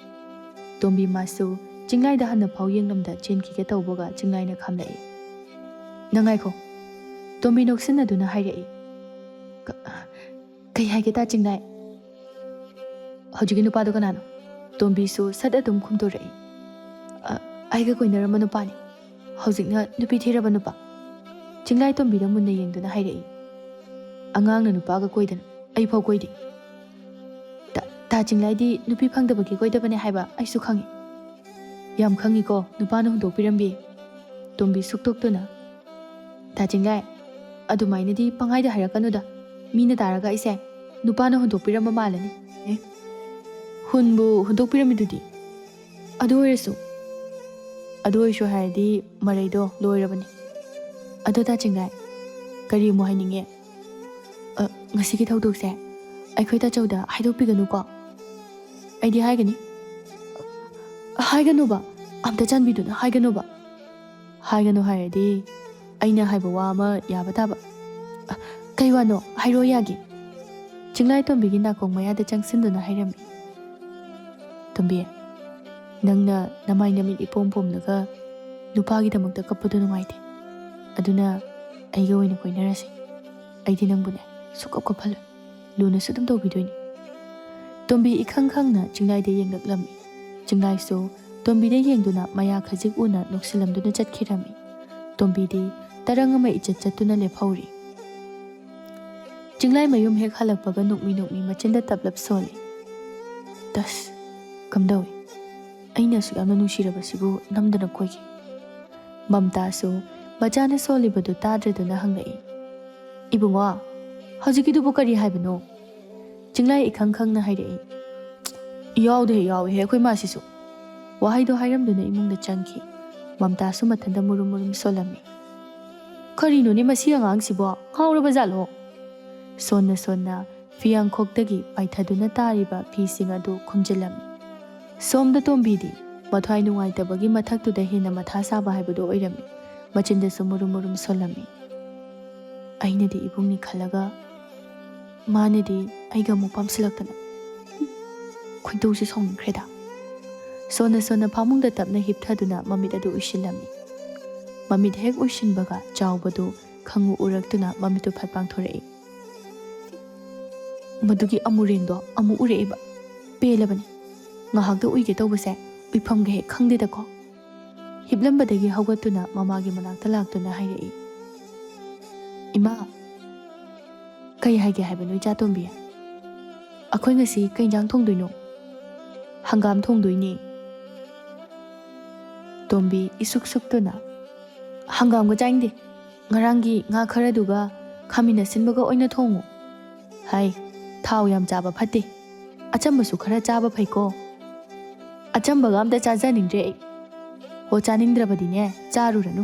ꯇꯣꯝꯕꯤ ꯃꯥꯁꯨ ꯆꯤꯡꯂꯥꯏꯗ ꯍꯟꯅ ꯐꯥꯎ ꯌꯦꯡꯂꯝꯗ ꯆꯦꯟꯈꯤꯒꯦ ꯇꯧꯕꯒ ꯆꯤꯡꯂꯥꯏꯅ ꯈꯥꯝꯂꯛꯏ꯫ "ꯅꯪ ꯉꯥꯏꯈꯣ꯫" ꯇꯣꯝꯕꯤ ꯅꯣꯛꯁꯤꯟꯅꯗꯨꯅ ꯍꯥꯏꯔꯛꯏ꯫ "ꯀ-, ꯀꯩ ꯍꯥꯏꯒꯦ ꯇꯥ ꯆꯤꯡꯂꯥꯏ?" "ꯍꯧꯖꯤꯛꯀꯤ ꯅꯨꯄꯥꯗꯣ ꯀꯅꯥꯅꯣ?" ꯇꯣꯝꯕꯤꯁꯨ ꯁꯠ ꯑꯗꯨꯝ ꯈꯨꯝꯗꯣꯔꯛꯏ꯫ "ꯑ, ꯑꯩꯒ ꯀꯣꯏꯅꯔꯝꯕ ꯅꯨꯄꯥꯅꯤ꯫ ꯍꯧꯖꯤꯛꯅ ꯅꯨꯄꯤ ꯊꯤꯔꯕ ꯅꯨꯄꯥ꯫" ꯆꯤꯡꯂꯥꯏ ꯇꯣꯝꯕꯤꯗ ꯃꯨꯟꯅ ꯌꯦꯡꯗꯨꯅ ꯍꯥꯏꯔꯛꯏ꯫ "ꯑꯉꯥꯡꯅ ꯅꯨꯄꯥꯒ ꯀꯣꯏꯗꯅ ꯑꯩ ꯐꯥꯎ ꯀꯣꯏꯗꯦ꯫" "ꯇꯥ-, ꯇꯥ ꯆꯤꯡꯂꯥꯏꯗꯤ ꯅꯨꯄꯤ ꯐꯪꯗꯕꯒꯤ ꯀꯣꯏꯗꯕꯅꯦ ꯍꯥꯏꯕ ꯑꯩꯁꯨ ꯈꯪꯉꯤ꯫" "ꯌꯥꯝ ꯈꯪꯉꯤꯀꯣ ꯅꯨꯄꯥꯅ ꯍꯨꯟꯗꯣꯛꯄꯤꯔꯝꯕꯤ꯫" ꯇꯣꯝꯕꯤ ꯁꯨꯛꯇꯣꯛꯇꯨꯅ꯫ "ꯇꯥ ꯆꯤꯡꯂꯥꯏ, ꯑꯗꯨꯃꯥꯏꯅꯗꯤ ꯄꯪꯍꯥꯏꯗ ꯍꯥꯏꯔꯛꯀꯅꯨꯗ꯫ ꯃꯤꯅ ꯇꯥꯔꯒ ꯑꯩꯁꯦ ꯅꯨꯄꯥꯅ ꯍꯨꯟꯗꯣꯛꯄꯤꯔꯝꯕ ꯃꯥꯜꯂꯅꯤ꯫" "ꯑꯦ, ꯍꯨꯟꯕꯨ ꯍꯨꯟꯗꯣꯛꯄꯤꯔꯝꯃꯤꯗꯨꯗꯤ?" "ꯑꯗꯨ ꯑꯣꯏꯔꯁꯨ꯫" "ꯑꯗꯨ ꯑꯣꯏꯔꯁꯨ ꯍꯥꯏꯔꯗꯤ ꯃꯔꯩꯗꯣ ꯂꯣꯏꯔꯕꯅꯤ꯫ ꯑꯗꯣ ꯇꯥ ꯆꯤꯡꯂꯥꯏ, ꯀꯔꯤ ꯑꯃꯨꯛ ꯍꯥꯏꯅꯤꯡꯉꯦ?" "ꯑ, ꯉꯁꯤꯒꯤ ꯊꯧꯗꯣꯛꯁꯦ ꯑꯩꯈꯣꯏ ꯇꯥꯆꯧꯗ ꯍꯥꯏꯗꯣꯛꯄꯤꯒꯅꯨꯀꯣ꯫" "ꯑꯩꯗꯤ ꯍꯥꯏꯒꯅꯤ꯫" "ꯍꯥꯏꯒꯅꯨꯕ, ꯑꯝꯇ ꯆꯥꯟꯕꯤꯗꯨꯅ ꯍꯥꯏꯒꯅꯨꯕ꯫" "ꯍꯥꯏꯒꯅꯨ ꯍꯥꯏꯔꯗꯤ ꯑꯩꯅ ꯍꯥꯏꯕ ꯋꯥ ꯑꯃ ꯌꯥꯕ ꯇꯥꯕ꯫" "ꯑ, ꯀꯩ ꯋꯥꯅꯣ? ꯍꯥꯏꯔꯛꯑꯣ ꯌꯥꯒꯦ꯫" ꯆꯤꯡꯂꯥꯏ ꯇꯣꯝꯕꯤꯒꯤ ꯅꯥꯀꯣꯡ ꯃꯌꯥꯗ ꯆꯪꯁꯤꯟꯗꯨꯅ ꯍꯥꯏꯔꯝꯃꯤ꯫ "ꯇꯣꯝꯕꯤ, ꯅꯪꯅ ꯅꯃꯥꯏ ꯅꯃꯤꯠ ꯏꯄꯣꯝ ꯄꯣꯝꯂꯒ ꯅꯨꯄꯥꯒꯤꯗꯃꯛꯇ ꯀꯞꯄꯗꯨ ꯅꯨꯡꯉꯥꯏꯇꯦ꯫ ꯑꯗꯨꯅ ꯑꯩꯒ ꯑꯣꯏꯅ ꯀꯣꯏꯅꯔꯁꯤ꯫ ꯑꯩꯗꯤ ꯅꯪꯕꯨꯅꯦ ꯁꯨꯛꯀꯞ ꯀꯞꯍꯜꯂꯣꯏ꯫ ꯂꯨꯅꯁꯨ ꯑꯗꯨꯝ ꯇꯧꯕꯤꯗꯣꯏꯅꯤ꯫" ꯇꯣꯝꯕꯤ ꯏꯈꯪ ꯈꯪꯅ ꯆꯤꯡꯂꯥꯏꯗ ꯌꯦꯡꯂꯛꯂꯝꯃꯤ꯫ ꯆꯤꯡꯂꯥꯏꯁꯨ ꯇꯣꯝꯕꯤꯗ ꯌꯦꯡꯗꯨꯅ ꯃꯌꯥ ꯈꯖꯤꯛ ꯎꯅ ꯅꯣꯛꯁꯤꯜꯂꯝꯗꯨꯅ ꯆꯠꯈꯤꯔꯝꯃꯤ꯫ ꯇꯣꯝꯕꯤꯗꯤ ꯇꯔꯪ ꯑꯃ ꯏꯆꯠ ꯆꯠꯇꯨꯅ ꯂꯦꯞꯍꯧꯔꯤ꯫ ꯆꯤꯡꯂꯥꯏ ꯃꯌꯨꯝ ꯍꯦꯛ ꯍꯜꯂꯛꯄꯒ ꯅꯣꯛꯃꯤ ꯅꯣꯛꯃꯤ ꯃꯆꯤꯟꯗ ꯇꯞꯂꯞ ꯁꯣꯜꯂꯤ꯫ "ꯇꯁ, ꯀꯝꯗꯧꯏ? ꯑꯩꯅ ꯑꯁꯨꯛ ꯌꯥꯝꯅ ꯅꯨꯡꯁꯤꯔꯕꯁꯤꯕꯨ ꯅꯝꯗꯅ ꯀꯣꯏꯒꯦ꯫" ꯃꯝꯇꯥꯁꯨ ꯃꯆꯥꯅ ꯁꯣꯜꯂꯤꯕꯗꯨ ꯇꯥꯗ꯭ꯔꯗꯨꯅ ꯍꯪꯂꯛꯏ꯫ "ꯏꯕꯨꯡꯉꯣ, ꯍꯧꯖꯤꯛꯀꯤꯗꯨꯕꯨ ꯀꯔꯤ ꯍꯥꯏꯕꯅꯣ?" ꯆꯤꯡꯂꯥꯏ ꯏꯈꯪ ꯈꯪꯅ ꯍꯥꯏꯔꯛꯏ꯫ "ꯌꯥꯎꯗꯦ, ꯌꯥꯎꯏꯍꯦ ꯑꯩꯈꯣꯏ ꯃꯥꯁꯤꯁꯨ꯫" ꯋꯥꯍꯩꯗꯣ ꯍꯥꯏꯔꯝꯗꯨꯅ ꯏꯃꯨꯡꯗ ꯆꯪꯈꯤ꯫ ꯃꯝꯇꯥꯁꯨ ꯃꯊꯟꯇ ꯃꯨꯔꯨꯝ ꯃꯨꯔꯨꯝ ꯁꯣꯜꯂꯝꯃꯤ꯫ "ꯀꯔꯤꯅꯣꯅꯦ ꯃꯁꯤ ꯑꯉꯥꯡꯁꯤꯕꯣ? ꯉꯥꯎꯔꯕ ꯖꯥꯠꯂꯣ?" ꯁꯣꯟꯅ ꯁꯣꯟꯅ ꯐꯤꯌꯥꯡꯈꯣꯛꯇꯒꯤ ꯄꯥꯏꯊꯗꯨꯅ ꯇꯥꯔꯤꯕ ꯐꯤꯁꯤꯡ ꯑꯗꯨ ꯈꯨꯝꯖꯤꯜꯂꯝꯃꯤ꯫ ꯁꯣꯝꯗ ꯇꯣꯝꯕꯤꯗꯤ ꯃꯊ꯭ꯋꯥꯏ ꯅꯨꯡꯉꯥꯏꯇꯕꯒꯤ ꯃꯊꯛꯇꯨꯗ ꯍꯦꯟꯅ ꯃꯊꯥ ꯁꯥꯕ ꯍꯥꯏꯕꯗꯨ ꯑꯣꯏꯔꯝꯃꯤ꯫ ꯃꯆꯤꯟꯗꯁꯨ ꯃꯨꯔꯨꯝ ꯃꯨꯔꯨꯝ ꯁꯣꯜꯂꯝꯃꯤ꯫ "ꯑꯩꯅꯗꯤ ꯏꯕꯨꯡꯅꯤ ꯈꯜꯂꯒ ꯃꯥꯅꯗꯤ ꯑꯩꯒ ꯑꯃꯨꯛ ꯄꯥꯝꯁꯤꯜꯂꯛꯇꯅ꯫ ꯈꯣꯏꯗꯧꯁꯤ ꯁꯥꯎꯅꯤꯡꯈ꯭ꯔꯦꯗ꯫" ꯁꯣꯟꯅ ꯁꯣꯟꯅ ꯐꯃꯨꯡꯗ ꯇꯞꯅ ꯍꯤꯞꯊꯗꯨꯅ ꯃꯃꯤꯠ ꯑꯗꯨ ꯎꯏꯁꯤꯜꯂꯝꯃꯤ꯫ ꯃꯃꯤꯠ ꯍꯦꯛ ꯎꯏꯁꯤꯟꯕꯒ ꯆꯥꯎꯕꯗꯨ ꯈꯪꯎ ꯎꯔꯛꯇꯨꯅ ꯃꯃꯤꯠꯇꯨ ꯐꯠ ꯄꯥꯡꯊꯣꯔꯛꯏ꯫ ꯃꯗꯨꯒꯤ ꯑꯃꯨꯔꯦꯟꯗꯣ ꯑꯃꯨꯛ ꯎꯔꯛꯏꯕ꯫ ꯄꯦꯜꯂꯕꯅꯤ꯫ ꯉꯥꯏꯍꯥꯛꯇ ꯎꯏꯒꯦ ꯇꯧꯕꯁꯦ ꯎꯏꯐꯝꯒ ꯍꯦꯛ ꯈꯪꯗꯦꯗꯀꯣ꯫ ꯍꯤꯞꯂꯝꯕꯗꯒꯤ ꯍꯧꯒꯠꯇꯨꯅ ꯃꯃꯥꯒꯤ ꯃꯅꯥꯛꯇ ꯂꯥꯛꯇꯨꯅ ꯍꯥꯏꯔꯛꯏ꯫ "ꯏꯃꯥ, ꯀꯩ ꯍꯥꯏꯒꯦ ꯍꯥꯏꯕꯅꯣ ꯏꯆꯥ ꯇꯣꯝꯕꯤ? ꯑꯩꯈꯣꯏ ꯉꯁꯤ ꯀꯩ ꯏꯟꯖꯥꯡ ꯊꯣꯡꯗꯣꯏꯅꯣ?" "ꯍꯪꯒꯥꯝ ꯊꯣꯡꯗꯣꯏꯅꯦ꯫" ꯇꯣꯝꯕꯤ ꯏꯁꯨꯛ ꯁꯨꯛꯇꯨꯅ, "ꯍꯪꯒꯥꯝꯒ ꯆꯥꯅꯤꯡꯗꯦ꯫ ꯉꯔꯥꯡꯒꯤ ꯉꯥ ꯈꯔꯗꯨꯒ ꯈꯥꯃꯦꯟ ꯑꯁꯤꯟꯕꯒ ꯑꯣꯏꯅ ꯊꯣꯡꯉꯨ꯫ ꯍꯥꯏ, ꯊꯥꯎ ꯌꯥꯝ ꯆꯥꯕ ꯐꯠꯇꯦ꯫ ꯑꯆꯝꯕꯁꯨ ꯈꯔ ꯆꯥꯕ ꯐꯩꯀꯣ꯫" "ꯑꯆꯝꯕꯒ ꯑꯝꯇ ꯆꯥꯖꯅꯤꯡꯗ꯭ꯔꯦ ꯑꯩ꯫" "ꯑꯣ, ꯆꯥꯅꯤꯡꯗ꯭ꯔꯕꯗꯤꯅꯦ, ꯆꯥꯔꯨꯔꯅꯨ꯫"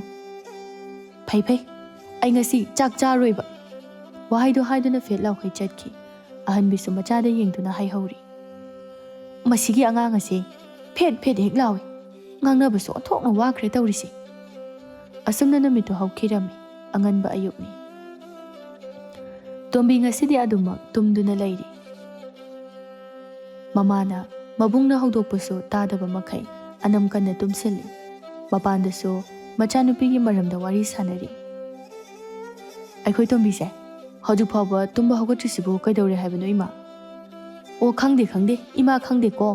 "ꯐꯩ ꯐꯩ, ꯑꯩ ꯉꯁꯤ ꯆꯥꯛ ꯆꯥꯔꯣꯏꯕ꯫" ꯋꯥꯍꯩꯗꯣ ꯍꯥꯏꯗꯨꯅ ꯐꯦꯠ ꯂꯥꯎꯈꯩ ꯆꯠꯈꯤ꯫ ꯑꯍꯟꯕꯤꯁꯨ ꯃꯆꯥꯗ ꯌꯦꯡꯗꯨꯅ ꯍꯥꯏꯍꯧꯔꯤ꯫ "ꯃꯁꯤꯒꯤ ꯑꯉꯥꯡ ꯑꯁꯦ ꯐꯦꯠ ꯐꯦꯠ ꯍꯦꯛ ꯂꯥꯎꯏ꯫ ꯉꯥꯡꯅꯕꯁꯨ ꯑꯣꯟꯊꯣꯛꯅ ꯋꯥꯈ꯭ꯔꯦ ꯇꯧꯔꯤꯁꯦ꯫" ꯑꯁꯨꯝꯅ ꯅꯨꯃꯤꯠꯇꯨ ꯍꯧꯈꯤꯔꯝꯃꯤ꯫ ꯑꯉꯟꯕ ꯑꯌꯨꯛꯅꯤ꯫ ꯇꯣꯝꯕꯤ ꯉꯁꯤꯗꯤ ꯑꯗꯨꯃꯛ ꯇꯨꯝꯗꯨꯅ ꯂꯩꯔꯤ꯫ ꯃꯃꯥꯅ ꯃꯕꯨꯡꯅ ꯍꯧꯗꯣꯛꯄꯁꯨ ꯇꯥꯗꯕ ꯃꯈꯩ ꯑꯅꯝ ꯀꯟꯅ ꯇꯨꯝꯁꯤꯜꯂꯤ꯫ ꯃꯄꯥꯟꯗꯁꯨ ꯃꯆꯥꯅꯨꯄꯤꯒꯤ ꯃꯔꯝꯗ ꯋꯥꯔꯤ ꯁꯥꯟꯅꯔꯤ꯫ "ꯑꯩꯈꯣꯏ ꯇꯣꯝꯕꯤꯁꯦ ꯍꯧꯖꯤꯛ ꯐꯥꯎꯕ ꯇꯨꯝꯕ ꯍꯧꯒꯠꯇ꯭ꯔꯤꯁꯤꯕꯨ ꯀꯩꯗꯧꯔꯦ ꯍꯥꯏꯕꯅꯣ, ꯏꯃꯥ?" "ꯑꯣ, ꯈꯪꯗꯦ, ꯈꯪꯗꯦ, ꯏꯃꯥ, ꯈꯪꯗꯦꯀꯣ꯫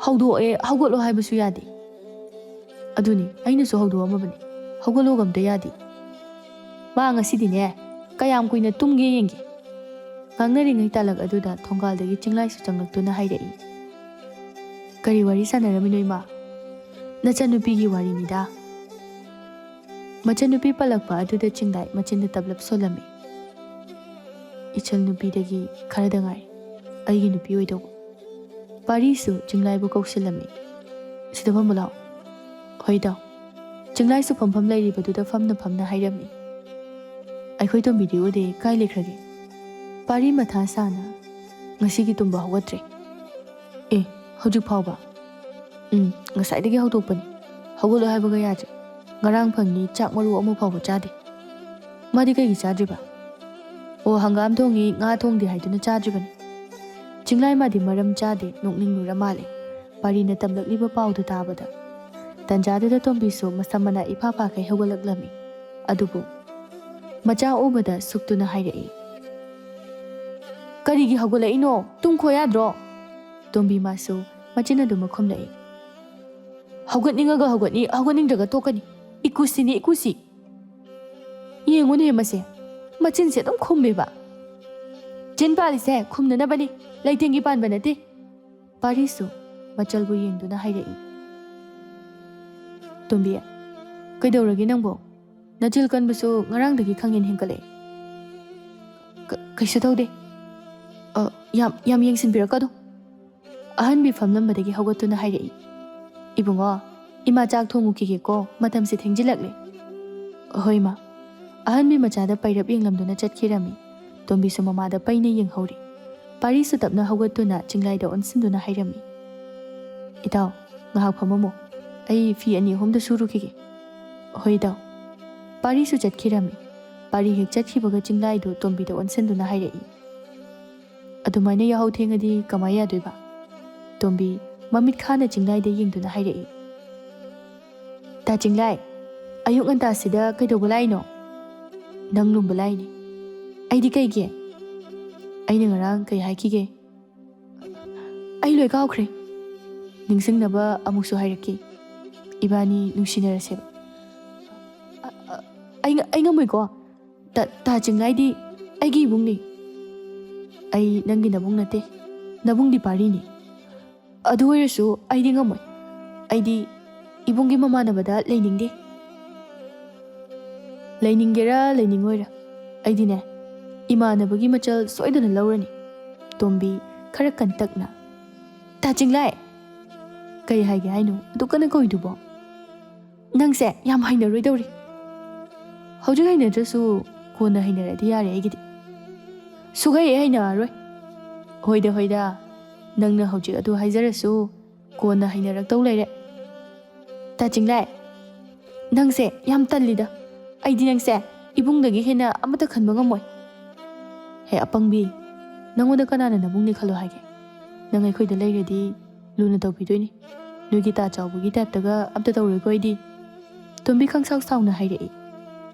ꯍꯧꯗꯣꯛꯑꯦ, ꯍꯧꯒꯠꯂꯣ ꯍꯥꯏꯕꯁꯨ ꯌꯥꯗꯦ꯫" "ꯑꯗꯨꯅꯤ, ꯑꯩꯅꯁꯨ ꯍꯧꯗꯣꯛꯑꯝꯃꯕꯅꯤ, ꯍꯧꯒꯠꯂꯣꯒ ꯑꯝꯇ ꯌꯥꯗꯦ꯫ ꯃꯥ ꯉꯁꯤꯗꯤꯅꯦ, "ꯀꯌꯥꯝ ꯀꯨꯏꯅ ꯇꯨꯝꯒꯦ ꯌꯦꯡꯒꯦ"꯫ ꯉꯥꯡꯅꯔꯤꯉꯩ ꯇꯥꯂꯛ ꯑꯗꯨꯗ ꯊꯣꯡꯒꯥꯜꯗꯒꯤ ꯆꯤꯡꯂꯥꯏꯁꯨ ꯆꯪꯂꯛꯇꯨꯅ ꯍꯥꯏꯔꯛꯏ, "ꯀꯔꯤ ꯋꯥꯔꯤ ꯁꯥꯟꯅꯔꯝꯃꯤꯅꯣ, ꯏꯃꯥ?" "ꯅꯆꯟꯅꯨꯄꯤꯒꯤ ꯋꯥꯔꯤꯅꯤꯗ"꯫ ꯃꯆꯟꯅꯨꯄꯤ ꯄꯜꯂꯛꯄ ꯑꯗꯨꯗ ꯆꯤꯡꯂꯥꯏ ꯃꯆꯤꯟꯗ ꯇꯞꯂꯞ ꯁꯣꯜꯂꯝꯃꯤ꯫ "ꯏꯆꯜ ꯅꯨꯄꯤꯗꯒꯤ ꯈꯔꯗ ꯉꯥꯏ ꯑꯩꯒꯤ ꯅꯨꯄꯤ ꯑꯣꯏꯗꯧꯕ"꯫ ꯄꯥꯔꯤꯁꯨ ꯆꯤꯡꯂꯥꯏꯕꯨ ꯀꯧꯁꯤꯜꯂꯝꯃꯤ꯫ "ꯁꯤꯗ ꯐꯝꯃꯨ ꯂꯥꯎ"꯫ "ꯍꯣꯏ ꯏꯇꯥꯎ"꯫ ꯆꯤꯡꯂꯥꯏꯁꯨ ꯐꯝꯐꯝ ꯂꯩꯔꯤꯕꯗꯨꯗ ꯐꯝꯅ ꯐꯝꯅ ꯍꯥꯏꯔꯝꯃꯤ꯫ "ꯑꯩꯈꯣꯏ ꯇꯣꯝꯕꯤꯗꯤ ꯎꯗꯦ, ꯀꯥꯏ ꯂꯩꯈ꯭ꯔꯒꯦ?" ꯄꯥꯔꯤ ꯃꯊꯥ ꯁꯥꯅ, "ꯉꯁꯤꯒꯤ ꯇꯨꯝꯕ ꯍꯧꯒꯠꯇ꯭ꯔꯦ"꯫ "ꯑꯦ, ꯍꯧꯖꯤꯛ ꯐꯥꯎꯕ?" "ꯎꯝ, ꯉꯁꯥꯏꯗꯒꯤ ꯍꯧꯗꯣꯛꯄꯅꯤ꯫ ꯍꯧꯒꯠꯂꯣ ꯍꯥꯏꯕꯒ ꯌꯥꯗ꯭ꯔꯦ꯫ ꯉꯔꯥꯡ ꯐꯪꯉꯤ ꯆꯥꯛ ꯃꯔꯨ ꯑꯃ ꯐꯥꯎꯕ ꯆꯥꯗꯦ"꯫ "ꯃꯥꯗꯤ ꯀꯩꯒꯤ ꯆꯥꯗ꯭ꯔꯤꯕ?" "ꯑꯣ, ꯍꯪꯒꯥꯝ ꯊꯣꯡꯉꯤ, ꯉꯥ ꯊꯣꯡꯗꯦ ꯍꯥꯏꯗꯨꯅ ꯆꯥꯗ꯭ꯔꯤꯕꯅꯤ"꯫ ꯆꯤꯡꯂꯥꯏ ꯃꯥꯗꯤ ꯃꯔꯝ ꯆꯥꯗꯦ, ꯅꯣꯛꯅꯤꯡꯂꯨꯔ ꯃꯥꯜꯂꯦ ꯄꯥꯔꯤꯅ ꯇꯝꯂꯛꯂꯤꯕ ꯄꯥꯎꯗꯨ ꯇꯥꯕꯗ꯫ ꯇꯟꯖꯥꯗꯨꯗ ꯇꯣꯝꯕꯤꯁꯨ ꯃꯁꯝ ꯃꯅꯥ ꯏꯐꯥ ꯐꯥꯈꯩ ꯍꯧꯒꯠꯂꯛꯂꯝꯃꯤ꯫ ꯑꯗꯨꯕꯨ ꯃꯆꯥ ꯎꯕꯗ ꯁꯨꯛꯇꯨꯅ ꯍꯥꯏꯔꯛꯏ, "ꯀꯔꯤꯒꯤ ꯍꯧꯒꯠꯂꯛꯏꯅꯣ? ꯇꯨꯝꯈꯣ ꯌꯥꯗ꯭ꯔꯣ?" ꯇꯣꯝꯕꯤ ꯃꯥꯁꯨ ꯃꯆꯤꯟ ꯑꯗꯨꯃꯛ ꯈꯨꯝꯂꯛꯏ, "ꯍꯧꯒꯠꯅꯤꯡꯉꯒ ꯍꯧꯒꯠꯅꯤ, ꯍꯧꯒꯠꯅꯤꯡꯗ꯭ꯔꯒ ꯇꯣꯛꯀꯅꯤ꯫ ꯏꯀꯨꯁꯤꯅꯤ, ꯏꯀꯨꯁꯤ꯫ ꯌꯦꯡꯉꯨꯅꯦ ꯃꯁꯦ, ꯃꯆꯤꯟꯁꯦ ꯑꯗꯨꯝ ꯈꯨꯝꯃꯦꯕ꯫ ꯆꯤꯟ ꯄꯥꯜꯂꯤꯁꯦ ꯈꯨꯝꯅꯅꯕꯅꯤ, ꯂꯩꯇꯦꯡꯒꯤ ꯄꯥꯟꯕ ꯅꯠꯇꯦ"꯫ ꯄꯥꯔꯤꯁꯨ ꯃꯆꯜꯕꯨ ꯌꯦꯡꯗꯨꯅ ꯍꯥꯏꯔꯛꯏ, "ꯇꯣꯝꯕꯤ, ꯀꯩꯗꯧꯔꯒꯦ ꯅꯪꯕꯣ? ꯅꯆꯤꯜ ꯀꯟꯕꯁꯨ ꯉꯔꯥꯡꯗꯒꯤ ꯈꯪꯍꯦꯟ ꯍꯦꯟꯒꯠꯂꯛꯑꯦ"꯫ "ꯀ-, ꯀꯩꯁꯨ ꯇꯧꯗꯦ꯫ ꯑ, ꯌꯥꯝ, ꯌꯥꯝ ꯌꯦꯡꯁꯤꯟꯕꯤꯔꯛꯀꯅꯨ"꯫ ꯑꯍꯟꯕꯤ ꯐꯝꯂꯝꯕꯗꯒꯤ ꯍꯧꯒꯠꯇꯨꯅ ꯍꯥꯏꯔꯛꯏ, "ꯏꯕꯨꯡꯉꯣ, ꯏꯃꯥ ꯆꯥꯛ ꯊꯣꯡꯉꯨꯈꯤꯒꯦꯀꯣ, ꯃꯇꯝꯁꯦ ꯊꯦꯡꯖꯤꯜꯂꯛꯂꯦ"꯫ "ꯍꯣꯏ, ꯃꯥ"꯫ ꯑꯍꯟꯕꯤ ꯃꯆꯥꯗ ꯄꯩꯔꯞ ꯌꯦꯡꯂꯝꯗꯨꯅ ꯆꯠꯈꯤꯔꯝꯃꯤ꯫ ꯇꯣꯝꯕꯤꯁꯨ ꯃꯃꯥꯗ ꯄꯩꯅ ꯌꯦꯡꯍꯧꯔꯤ꯫ ꯄꯥꯔꯤꯁꯨ ꯇꯞꯅ ꯍꯧꯒꯠꯇꯨꯅ ꯆꯤꯡꯂꯥꯏꯗ ꯑꯣꯟꯁꯤꯟꯗꯨꯅ ꯍꯥꯏꯔꯝꯃꯤ, "ꯏꯇꯥꯎ, ꯉꯥꯏꯍꯥꯛ ꯐꯝꯃꯝꯃꯣ꯫ ꯑꯩ ꯐꯤ ꯑꯅꯤ ꯑꯍꯨꯝꯗ ꯁꯨꯔꯨꯈꯤꯒꯦ"꯫ "ꯍꯣꯏ, ꯏꯇꯥꯎ"꯫ ꯄꯥꯔꯤꯁꯨ ꯆꯠꯈꯤꯔꯝꯃꯤ꯫ ꯄꯥꯔꯤ ꯍꯦꯛ ꯆꯠꯈꯤꯕꯒ ꯆꯤꯡꯂꯥꯏꯗꯨ ꯇꯣꯝꯕꯤꯗ ꯑꯣꯟꯁꯤꯟꯗꯨꯅ ꯍꯥꯏꯔꯛꯏ, "ꯑꯗꯨꯃꯥꯏꯅ ꯌꯥꯍꯧ ꯊꯦꯡꯉꯗꯤ ꯀꯃꯥꯏ ꯌꯥꯗꯣꯏꯕ?" ꯇꯣꯝꯕꯤ ꯃꯃꯤꯠ ꯈꯥꯅ ꯆꯤꯡꯂꯥꯏꯗ ꯌꯦꯡꯗꯨꯅ ꯍꯥꯏꯔꯛꯏ, "ꯇꯥ ꯆꯤꯡꯂꯥꯏ, ꯑꯌꯨꯛ ꯉꯟꯇꯥꯁꯤꯗ ꯀꯩꯗꯧꯕ ꯂꯥꯛꯏꯅꯣ?" "ꯅꯪ ꯂꯨꯝꯕ ꯂꯥꯛꯏꯅꯦ"꯫ "ꯑꯩꯗꯤ ꯀꯩꯒꯤ?" "ꯑꯩꯅ ꯉꯔꯥꯡ ꯀꯩ ꯍꯥꯏꯈꯤꯒꯦ?" "ꯑꯩ ꯂꯣꯏ ꯀꯥꯎꯈ꯭ꯔꯦ"꯫ "ꯅꯤꯡꯁꯤꯡꯅꯕ ꯑꯃꯨꯛꯁꯨ ꯍꯥꯏꯔꯛꯀꯦ꯫ ꯏꯕꯥꯅꯤ ꯅꯨꯡꯁꯤꯅꯔꯁꯦꯕ"꯫ "ꯑ-, ꯑ-, ꯑꯩ ꯉ-, ꯑꯩ ꯉꯝꯃꯣꯏꯀꯣ꯫ ꯇꯥ ꯆꯤꯡꯂꯥꯏꯗꯤ ꯑꯩꯒꯤ ꯏꯕꯨꯡꯅꯤ꯫ ꯑꯩ ꯅꯪꯒꯤ ꯅꯕꯨꯡ ꯅꯠꯇꯦ, ꯅꯕꯨꯡꯗꯤ ꯄꯥꯔꯤꯅꯤ꯫ ꯑꯗꯨ ꯑꯣꯏꯔꯁꯨ ꯑꯩꯗꯤ ꯉꯝꯃꯣꯏ꯫ ꯑꯩꯗꯤ ꯏꯕꯨꯡꯒꯤ ꯃꯃꯥꯟꯅꯕꯗ ꯂꯩꯅꯤꯡꯗꯦ꯫ ꯂꯩꯅꯤꯡꯒꯦꯔꯥ ꯂꯩꯅꯤꯡꯉꯣꯏꯔꯥ, ꯑꯩꯗꯤꯅꯦ, ꯏꯃꯥꯟꯅꯕꯒꯤ ꯃꯆꯜ ꯁꯣꯏꯗꯅ ꯂꯧꯔꯅꯤ꯫ ꯇꯣꯝꯕꯤ ꯈꯔ ꯀꯟꯇꯛꯅ, "ꯇꯥ ꯆꯤꯡꯂꯥꯏ!" "ꯀꯩ ꯍꯥꯏꯒꯦ ꯍꯥꯏꯅꯣ ꯑꯗꯨ ꯀꯟꯅ ꯀꯧꯏꯗꯨꯕꯣ?" "ꯅꯪꯁꯦ ꯌꯥꯝ ꯍꯩꯅꯔꯣꯏꯗꯧꯔꯤ꯫ ꯍꯧꯖꯤꯛ ꯍꯩꯅꯗ꯭ꯔꯁꯨ ꯀꯣꯟꯅ ꯍꯩꯅꯔꯗꯤ ꯌꯥꯔꯦ ꯑꯩꯒꯤꯗꯤ꯫ ꯁꯨꯛꯍꯩ ꯍꯦꯛ ꯍꯩꯅꯔꯔꯣꯏ꯫" "ꯍꯣꯏꯗ, ꯍꯣꯏꯗ, ꯅꯪꯅ ꯍꯧꯖꯤꯛ ꯑꯗꯨ ꯍꯥꯏꯖꯔꯁꯨ ꯀꯣꯟꯅ ꯍꯩꯅꯔꯛꯇꯧ ꯂꯩꯔꯦ꯫ ꯇꯥ ꯆꯤꯡꯂꯥꯏ, ꯅꯪꯁꯦ ꯌꯥꯝ ꯇꯜꯂꯤꯗ꯫ ꯑꯩꯗꯤ ꯅꯪꯁꯦ ꯏꯕꯨꯡꯗꯒꯤ ꯍꯦꯟꯅ ꯑꯃꯠꯇ ꯈꯟꯕ ꯉꯝꯃꯣꯏ꯫" "ꯍꯦ ꯑꯄꯪꯕꯤ, ꯅꯪꯉꯣꯟꯗ ꯀꯅꯥꯅ ꯅꯕꯨꯡꯅꯦ ꯈꯜꯂꯣ ꯍꯥꯏꯒꯦ? ꯅꯪ ꯑꯩꯈꯣꯏꯗ ꯂꯩꯔꯗꯤ ꯂꯨꯅ ꯇꯧꯕꯤꯗꯣꯏꯅꯤ꯫ ꯅꯣꯏꯒꯤ ꯇꯥ ꯆꯥꯎꯕꯒꯤ ꯇꯥꯏꯞꯇꯒ ꯑꯝꯇ ꯇꯧꯔꯣꯏꯀꯣ ꯑꯩꯗꯤ꯫" ꯇꯣꯝꯕꯤ ꯈꯪꯁꯥꯎ ꯁꯥꯎꯅ ꯍꯥꯏꯔꯛꯏ꯫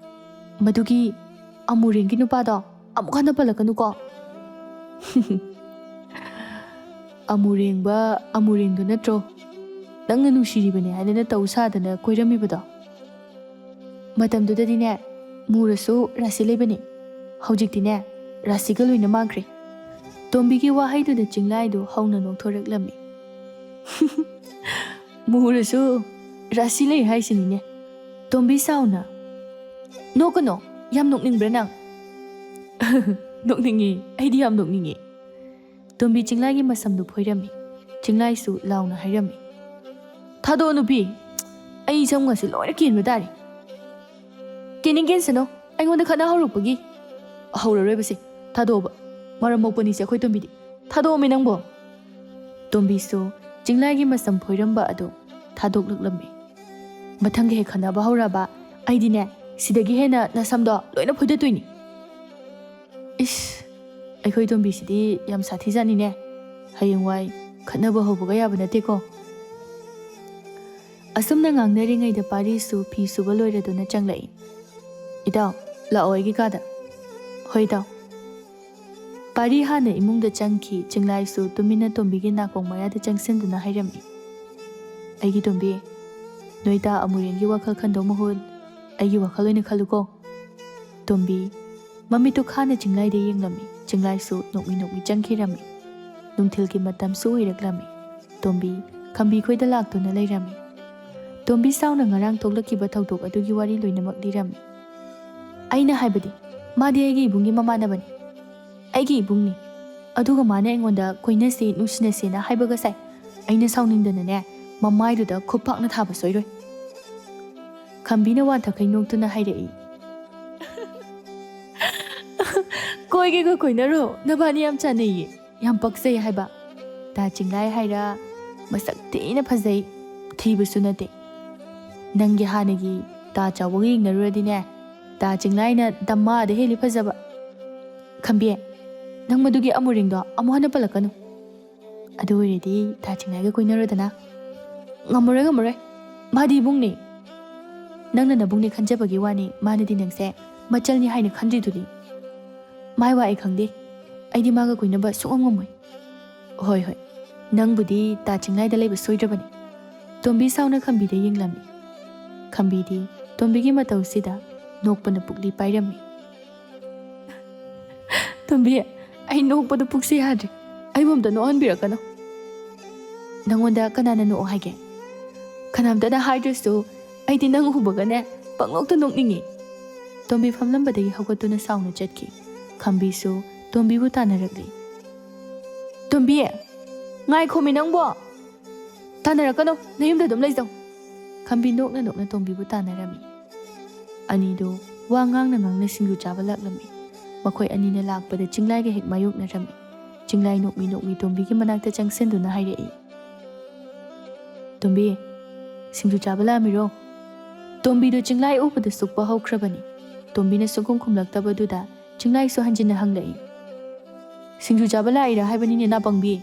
"ꯃꯗꯨꯒꯤ ꯑꯃꯨꯔꯦꯟꯒꯤ ꯅꯨꯄꯥꯗꯣ ꯑꯃꯨꯛ ꯍꯟꯅ ꯄꯜꯂꯛꯀꯅꯨꯀꯣ꯫" "ꯑꯃꯨꯔꯦꯡꯕ ꯑꯃꯨꯔꯦꯡꯗꯣ ꯅꯠꯇ꯭ꯔꯣ? ꯅꯪꯅ ꯅꯨꯡꯁꯤꯔꯤꯕꯅꯦ ꯍꯥꯏꯗꯅ ꯇꯧ ꯁꯥꯗꯅ ꯀꯣꯏꯔꯝꯃꯤꯕꯗꯣ?" "ꯃꯇꯝꯗꯨꯗꯗꯤꯅꯦ, ꯃꯨꯔꯁꯨ ꯔꯥꯁꯤ ꯂꯩꯕꯅꯦ꯫ ꯍꯧꯖꯤꯛꯇꯤꯅꯦ, ꯔꯥꯁꯤꯒ ꯂꯣꯏꯅ ꯃꯥꯡꯈ꯭ꯔꯦ꯫" ꯇꯣꯝꯕꯤꯒꯤ ꯋꯥꯍꯩꯗꯨꯗ ꯆꯤꯡꯂꯥꯏꯗꯨ ꯍꯧꯅ ꯅꯣꯛꯊꯣꯔꯛꯂꯝꯃꯤ꯫ "ꯃꯨꯔꯁꯨ ꯔꯥꯁꯤ ꯂꯩ ꯍꯥꯏꯁꯤꯅꯤꯅꯦ, ꯇꯣꯝꯕꯤ ꯁꯥꯎꯅ꯫ ꯅꯣꯛꯀꯅꯣ, ꯌꯥꯝ ꯅꯣꯛꯅꯤꯡꯕ꯭ꯔꯥ ꯅꯪ?" "ꯅꯣꯛꯅꯤꯡꯉꯤ, ꯑꯩꯗꯤ ꯌꯥꯝ ꯅꯣꯛꯅꯤꯡꯉꯤ꯫" ꯇꯣꯝꯕꯤ ꯆꯤꯡꯂꯥꯏꯒꯤ ꯃꯁꯝꯗꯨ ꯐꯣꯏꯔꯝꯃꯤ꯫ ꯆꯤꯡꯂꯥꯏꯁꯨ ꯂꯥꯎꯅ ꯍꯥꯏꯔꯝꯃꯤ, "ꯊꯥꯗꯣꯛꯑꯣ ꯅꯨꯄꯤ, ꯑꯩ ꯁꯝꯒꯁꯦ ꯂꯣꯏꯅ ꯀꯦꯟꯕ ꯇꯥꯔꯦ꯫" "ꯀꯦꯅꯤꯡ ꯀꯦꯟꯁꯅꯣ, ꯑꯩꯉꯣꯟꯗ ꯈꯠꯅ ꯍꯧꯔꯛꯄꯒꯤ꯫" "ꯍꯧꯔꯔꯣꯏꯕꯁꯦ, ꯊꯥꯗꯣꯛꯑꯣꯕ꯫ ꯃꯔꯝ ꯃꯣꯛꯄꯅꯤꯁꯦ ꯑꯩꯈꯣꯏ ꯇꯣꯝꯕꯤꯗꯤ꯫ ꯊꯥꯗꯣꯛꯑꯣꯃꯤ ꯅꯪꯕꯣ꯫" ꯇꯣꯝꯕꯤꯁꯨ ꯆꯤꯡꯂꯥꯏꯒꯤ ꯃꯁꯝ ꯐꯣꯏꯔꯝꯕ ꯑꯗꯨ ꯊꯥꯗꯣꯛꯂꯛꯂꯝꯃꯤ꯫ "ꯃꯊꯪꯒ ꯍꯦꯛ ꯈꯠꯅꯕ ꯍꯧꯔꯕ, ꯑꯩꯗꯤꯅꯦ, ꯁꯤꯗꯒꯤ ꯍꯦꯟꯅ ꯅꯁꯝꯗꯣ ꯂꯣꯏꯅ ꯐꯣꯏꯗꯠꯇꯣꯏꯅꯤ꯫" "ꯏꯁ, ꯑꯩꯈꯣꯏ ꯇꯣꯝꯕꯤꯁꯤꯗꯤ ꯌꯥꯝ ꯁꯥꯊꯤꯖꯥꯠꯅꯤꯅꯦ꯫ ꯍꯌꯦꯡꯋꯥꯏ ꯈꯠꯅꯕ ꯍꯧꯕꯒ ꯌꯥꯕ ꯅꯠꯇꯦꯀꯣ꯫" ꯑꯁꯨꯝꯅ ꯉꯥꯡꯅꯔꯤꯉꯩꯗ ꯄꯥꯔꯤꯁꯨ ꯐꯤ ꯁꯨꯕ ꯂꯣꯏꯔꯗꯨꯅ ꯆꯪꯂꯛꯏ꯫ "ꯏꯇꯥꯎ, ꯂꯥꯛꯑꯣ ꯑꯩꯒꯤ ꯀꯥꯗ꯫" "ꯍꯣꯏ ꯏꯇꯥꯎ꯫" ꯄꯥꯔꯤ ꯍꯥꯟꯅ ꯏꯃꯨꯡꯗ ꯆꯪꯈꯤ꯫ ꯆꯤꯡꯂꯥꯏꯁꯨ ꯇꯨꯃꯤꯟꯅ ꯇꯣꯝꯕꯤꯒꯤ ꯅꯥꯀꯣꯡ ꯃꯌꯥꯗ ꯆꯪꯁꯤꯟꯗꯨꯅ ꯍꯥꯏꯔꯝꯃꯤ, "ꯑꯩꯒꯤ ꯇꯣꯝꯕꯤ, ꯅꯣꯏ ꯇꯥ ꯑꯃꯨꯔꯦꯟꯒꯤ ꯋꯥꯈꯜ ꯈꯟꯗꯧ ꯃꯍꯨꯠ ꯑꯩꯒꯤ ꯋꯥꯈꯜ ꯑꯣꯏꯅ ꯈꯜꯂꯨꯀꯣ꯫" ꯇꯣꯝꯕꯤ ꯃꯃꯤꯠꯇꯨ ꯈꯥꯅ ꯆꯤꯡꯂꯥꯏꯗ ꯌꯦꯡꯂꯝꯃꯤ꯫ ꯆꯤꯡꯂꯥꯏꯁꯨ ꯅꯣꯛꯃꯤ ꯅꯣꯛꯃꯤ ꯆꯪꯈꯤꯔꯝꯃꯤ꯫ ꯅꯨꯡꯊꯤꯜꯒꯤ ꯃꯇꯝꯁꯨ ꯑꯣꯏꯔꯛꯂꯝꯃꯤ꯫ ꯇꯣꯝꯕꯤ ꯈꯝꯕꯤ ꯈꯣꯏꯗ ꯂꯥꯛꯇꯨꯅ ꯂꯩꯔꯝꯃꯤ꯫ ꯇꯣꯝꯕꯤ ꯁꯥꯎꯅ ꯉꯔꯥꯡ ꯊꯣꯛꯂꯛꯈꯤꯕ ꯊꯧꯗꯣꯛ ꯑꯗꯨꯒꯤ ꯋꯥꯔꯤ ꯂꯣꯏꯅꯃꯛ ꯂꯤꯔꯝꯃꯤ꯫ "ꯑꯩꯅ ꯍꯥꯏꯕꯗꯤ, ꯃꯥꯗꯤ ꯑꯩꯒꯤ ꯏꯕꯨꯡꯒꯤ ꯃꯃꯥꯟꯅꯕꯅꯤ꯫ ꯑꯩꯒꯤ ꯏꯕꯨꯡꯅꯤ꯫ ꯑꯗꯨꯒ ꯃꯥꯅ ꯑꯩꯉꯣꯟꯗ ꯀꯣꯏꯅꯁꯦ, ꯅꯨꯡꯁꯤꯅꯁꯦꯅ ꯍꯥꯏꯕꯒ ꯁꯥꯏ꯫ ꯑꯩꯅ ꯁꯥꯎꯅꯤꯡꯗꯅꯅꯦ, ꯃꯃꯥꯏꯗꯨꯗ ꯈꯨꯄꯥꯛꯅ ꯊꯥꯕ ꯁꯣꯏꯔꯣꯏ꯫" ꯈꯝꯕꯤꯅ ꯋꯥꯟꯊꯛꯈꯩ ꯅꯣꯛꯇꯨꯅ ꯍꯥꯏꯔꯛꯏ꯫ "ꯀꯣꯏꯒꯦꯒ ꯀꯣꯏꯅꯔꯣ, ꯅꯕꯥꯅꯤ ꯌꯥꯝ ꯆꯥꯟꯅꯩꯌꯦ, ꯌꯥꯝ ꯄꯛꯆꯩ ꯍꯥꯏꯕ꯫ ꯇꯥ ꯆꯤꯡꯂꯥꯏ ꯍꯥꯏꯔ ꯃꯁꯛ ꯊꯤꯅ ꯐꯖꯩ, ꯊꯤꯕꯁꯨ ꯅꯠꯇꯦ꯫ ꯅꯪꯒꯤ ꯍꯥꯟꯅꯒꯤ ꯇꯥ ꯆꯥꯎꯕꯒ ꯌꯦꯡꯅꯔꯨꯔꯗꯤꯅꯦ, ꯇꯥ ꯆꯤꯡꯂꯥꯏꯅ ꯗꯃꯥꯗ ꯍꯦꯜꯂꯤ ꯐꯖꯕ꯫ ꯈꯝꯕꯤ, ꯅꯪ ꯃꯗꯨꯒꯤ ꯑꯃꯨꯔꯤꯡꯗꯣ ꯑꯃꯨꯛ ꯍꯟꯅ ꯄꯜꯂꯛꯀꯅꯨ꯫ ꯑꯗꯨ ꯑꯣꯏꯔꯗꯤ ꯇꯥ ꯆꯤꯡꯂꯥꯏꯒ ꯀꯣꯏꯅꯔꯣꯗꯅ꯫" "ꯉꯝꯃꯔꯣꯏ, ꯉꯝꯃꯔꯣꯏ꯫ ꯃꯥꯗꯤ ꯏꯕꯨꯡꯅꯤ꯫ ꯅꯪꯅ ꯅꯕꯨꯡꯅꯤ ꯈꯟꯖꯕꯒꯤ ꯋꯥꯅꯤ, ꯃꯥꯅꯗꯤ ꯅꯪꯁꯦ ꯃꯆꯜꯅꯤ ꯍꯥꯏꯅ ꯈꯟꯗ꯭ꯔꯤꯗꯨꯗꯤ꯫ ꯃꯥꯏ ꯋꯥ ꯑꯩ ꯈꯪꯗꯦ꯫ ꯑꯩꯗꯤ ꯃꯥꯒ ꯀꯣꯏꯅꯕ ꯁꯨꯡꯉꯝ ꯉꯝꯃꯣꯏ꯫" "ꯍꯣꯏ, ꯍꯣꯏ꯫ ꯅꯪꯕꯨꯗꯤ ꯇꯥ ꯆꯤꯡꯂꯥꯏꯗ ꯂꯩꯕ ꯁꯣꯏꯗ꯭ꯔꯕꯅꯤ꯫" ꯇꯣꯝꯕꯤ ꯁꯥꯎꯅ ꯈꯝꯕꯤꯗ ꯌꯦꯡꯂꯝꯃꯤ꯫ ꯈꯝꯕꯤꯗꯤ ꯇꯣꯝꯕꯤꯒꯤ ꯃꯇꯧꯁꯤꯗ ꯅꯣꯛꯄꯅ ꯄꯨꯛꯂꯤ ꯄꯥꯏꯔꯝꯃꯤ꯫ "ꯇꯣꯝꯕꯤ, ꯑꯩ ꯅꯣꯛꯄꯗ ꯄꯨꯛꯁꯦ ꯌꯥꯗ꯭ꯔꯦ꯫ ꯑꯩꯕꯨ ꯑꯝꯇ ꯅꯣꯛꯍꯟꯕꯤꯔꯛꯀꯅꯨ꯫" "ꯅꯪꯉꯣꯟꯗ ꯀꯅꯥꯅ ꯅꯣꯛꯑꯣ ꯍꯥꯏꯒꯦ? ꯀꯅꯥꯝꯇꯅ ꯍꯥꯏꯗ꯭ꯔꯁꯨ ꯑꯩꯗꯤ ꯅꯪ ꯎꯕꯒꯅꯦ ꯄꯪꯅꯣꯛꯇ ꯅꯣꯛꯅꯤꯡꯉꯤ꯫" ꯇꯣꯝꯕꯤ ꯐꯝꯂꯝꯕꯗꯒꯤ ꯍꯧꯒꯠꯇꯨꯅ ꯁꯥꯎꯅ ꯆꯠꯈꯤ꯫ ꯈꯝꯕꯤꯁꯨ ꯇꯣꯝꯕꯤꯕꯨ ꯇꯥꯟꯅꯔꯛꯂꯤ꯫ "ꯇꯣꯝꯕꯤ, ꯉꯥꯏꯈꯣꯃꯤ ꯅꯪꯕꯣ! ꯇꯥꯟꯅꯔꯛꯀꯅꯨ, ꯅꯌꯨꯝꯗ ꯑꯗꯨꯝ ꯂꯩꯖꯧ꯫" ꯈꯝꯕꯤ ꯅꯣꯛꯅ ꯅꯣꯛꯅ ꯇꯣꯝꯕꯤꯕꯨ ꯇꯥꯟꯅꯔꯝꯃꯤ꯫ ꯑꯅꯤꯗꯨ ꯋꯥ ꯉꯥꯡꯅ ꯉꯥꯡꯅ ꯁꯤꯡꯖꯨ ꯆꯥꯕ ꯂꯥꯛꯂꯝꯃꯤ꯫ ꯃꯈꯣꯏ ꯑꯅꯤꯅ ꯂꯥꯛꯄꯗ ꯆꯤꯡꯂꯥꯏꯒ ꯍꯦꯛ ꯃꯥꯌꯣꯛꯅꯔꯝꯃꯤ꯫ ꯆꯤꯡꯂꯥꯏ ꯅꯣꯛꯃꯤ ꯅꯣꯛꯃꯤ ꯇꯣꯝꯕꯤꯒꯤ ꯃꯅꯥꯛꯇ ꯆꯪꯁꯤꯟꯗꯨꯅ ꯍꯥꯏꯔꯛꯏ꯫ "ꯇꯣꯝꯕꯤ, ꯁꯤꯡꯖꯨ ꯆꯥꯕ ꯂꯥꯛꯑꯝꯃꯤꯔꯣ?" ꯇꯣꯝꯕꯤꯗꯨ ꯆꯤꯡꯂꯥꯏ ꯎꯕꯗ ꯁꯨꯛꯄ ꯍꯧꯈ꯭ꯔꯕꯅꯤ꯫ ꯇꯣꯝꯕꯤꯅ ꯁꯨꯛꯈꯨꯝ ꯈꯨꯝꯂꯛꯇꯕꯗꯨꯗ ꯆꯤꯡꯂꯥꯏꯁꯨ ꯍꯟꯖꯤꯟꯅ ꯍꯪꯂꯛꯏ꯫ "ꯁꯤꯡꯖꯨ ꯆꯥꯕ ꯂꯥꯛꯏꯔꯥ ꯍꯥꯏꯕꯅꯤꯅꯦ, ꯅꯥꯄꯪꯕꯤ?"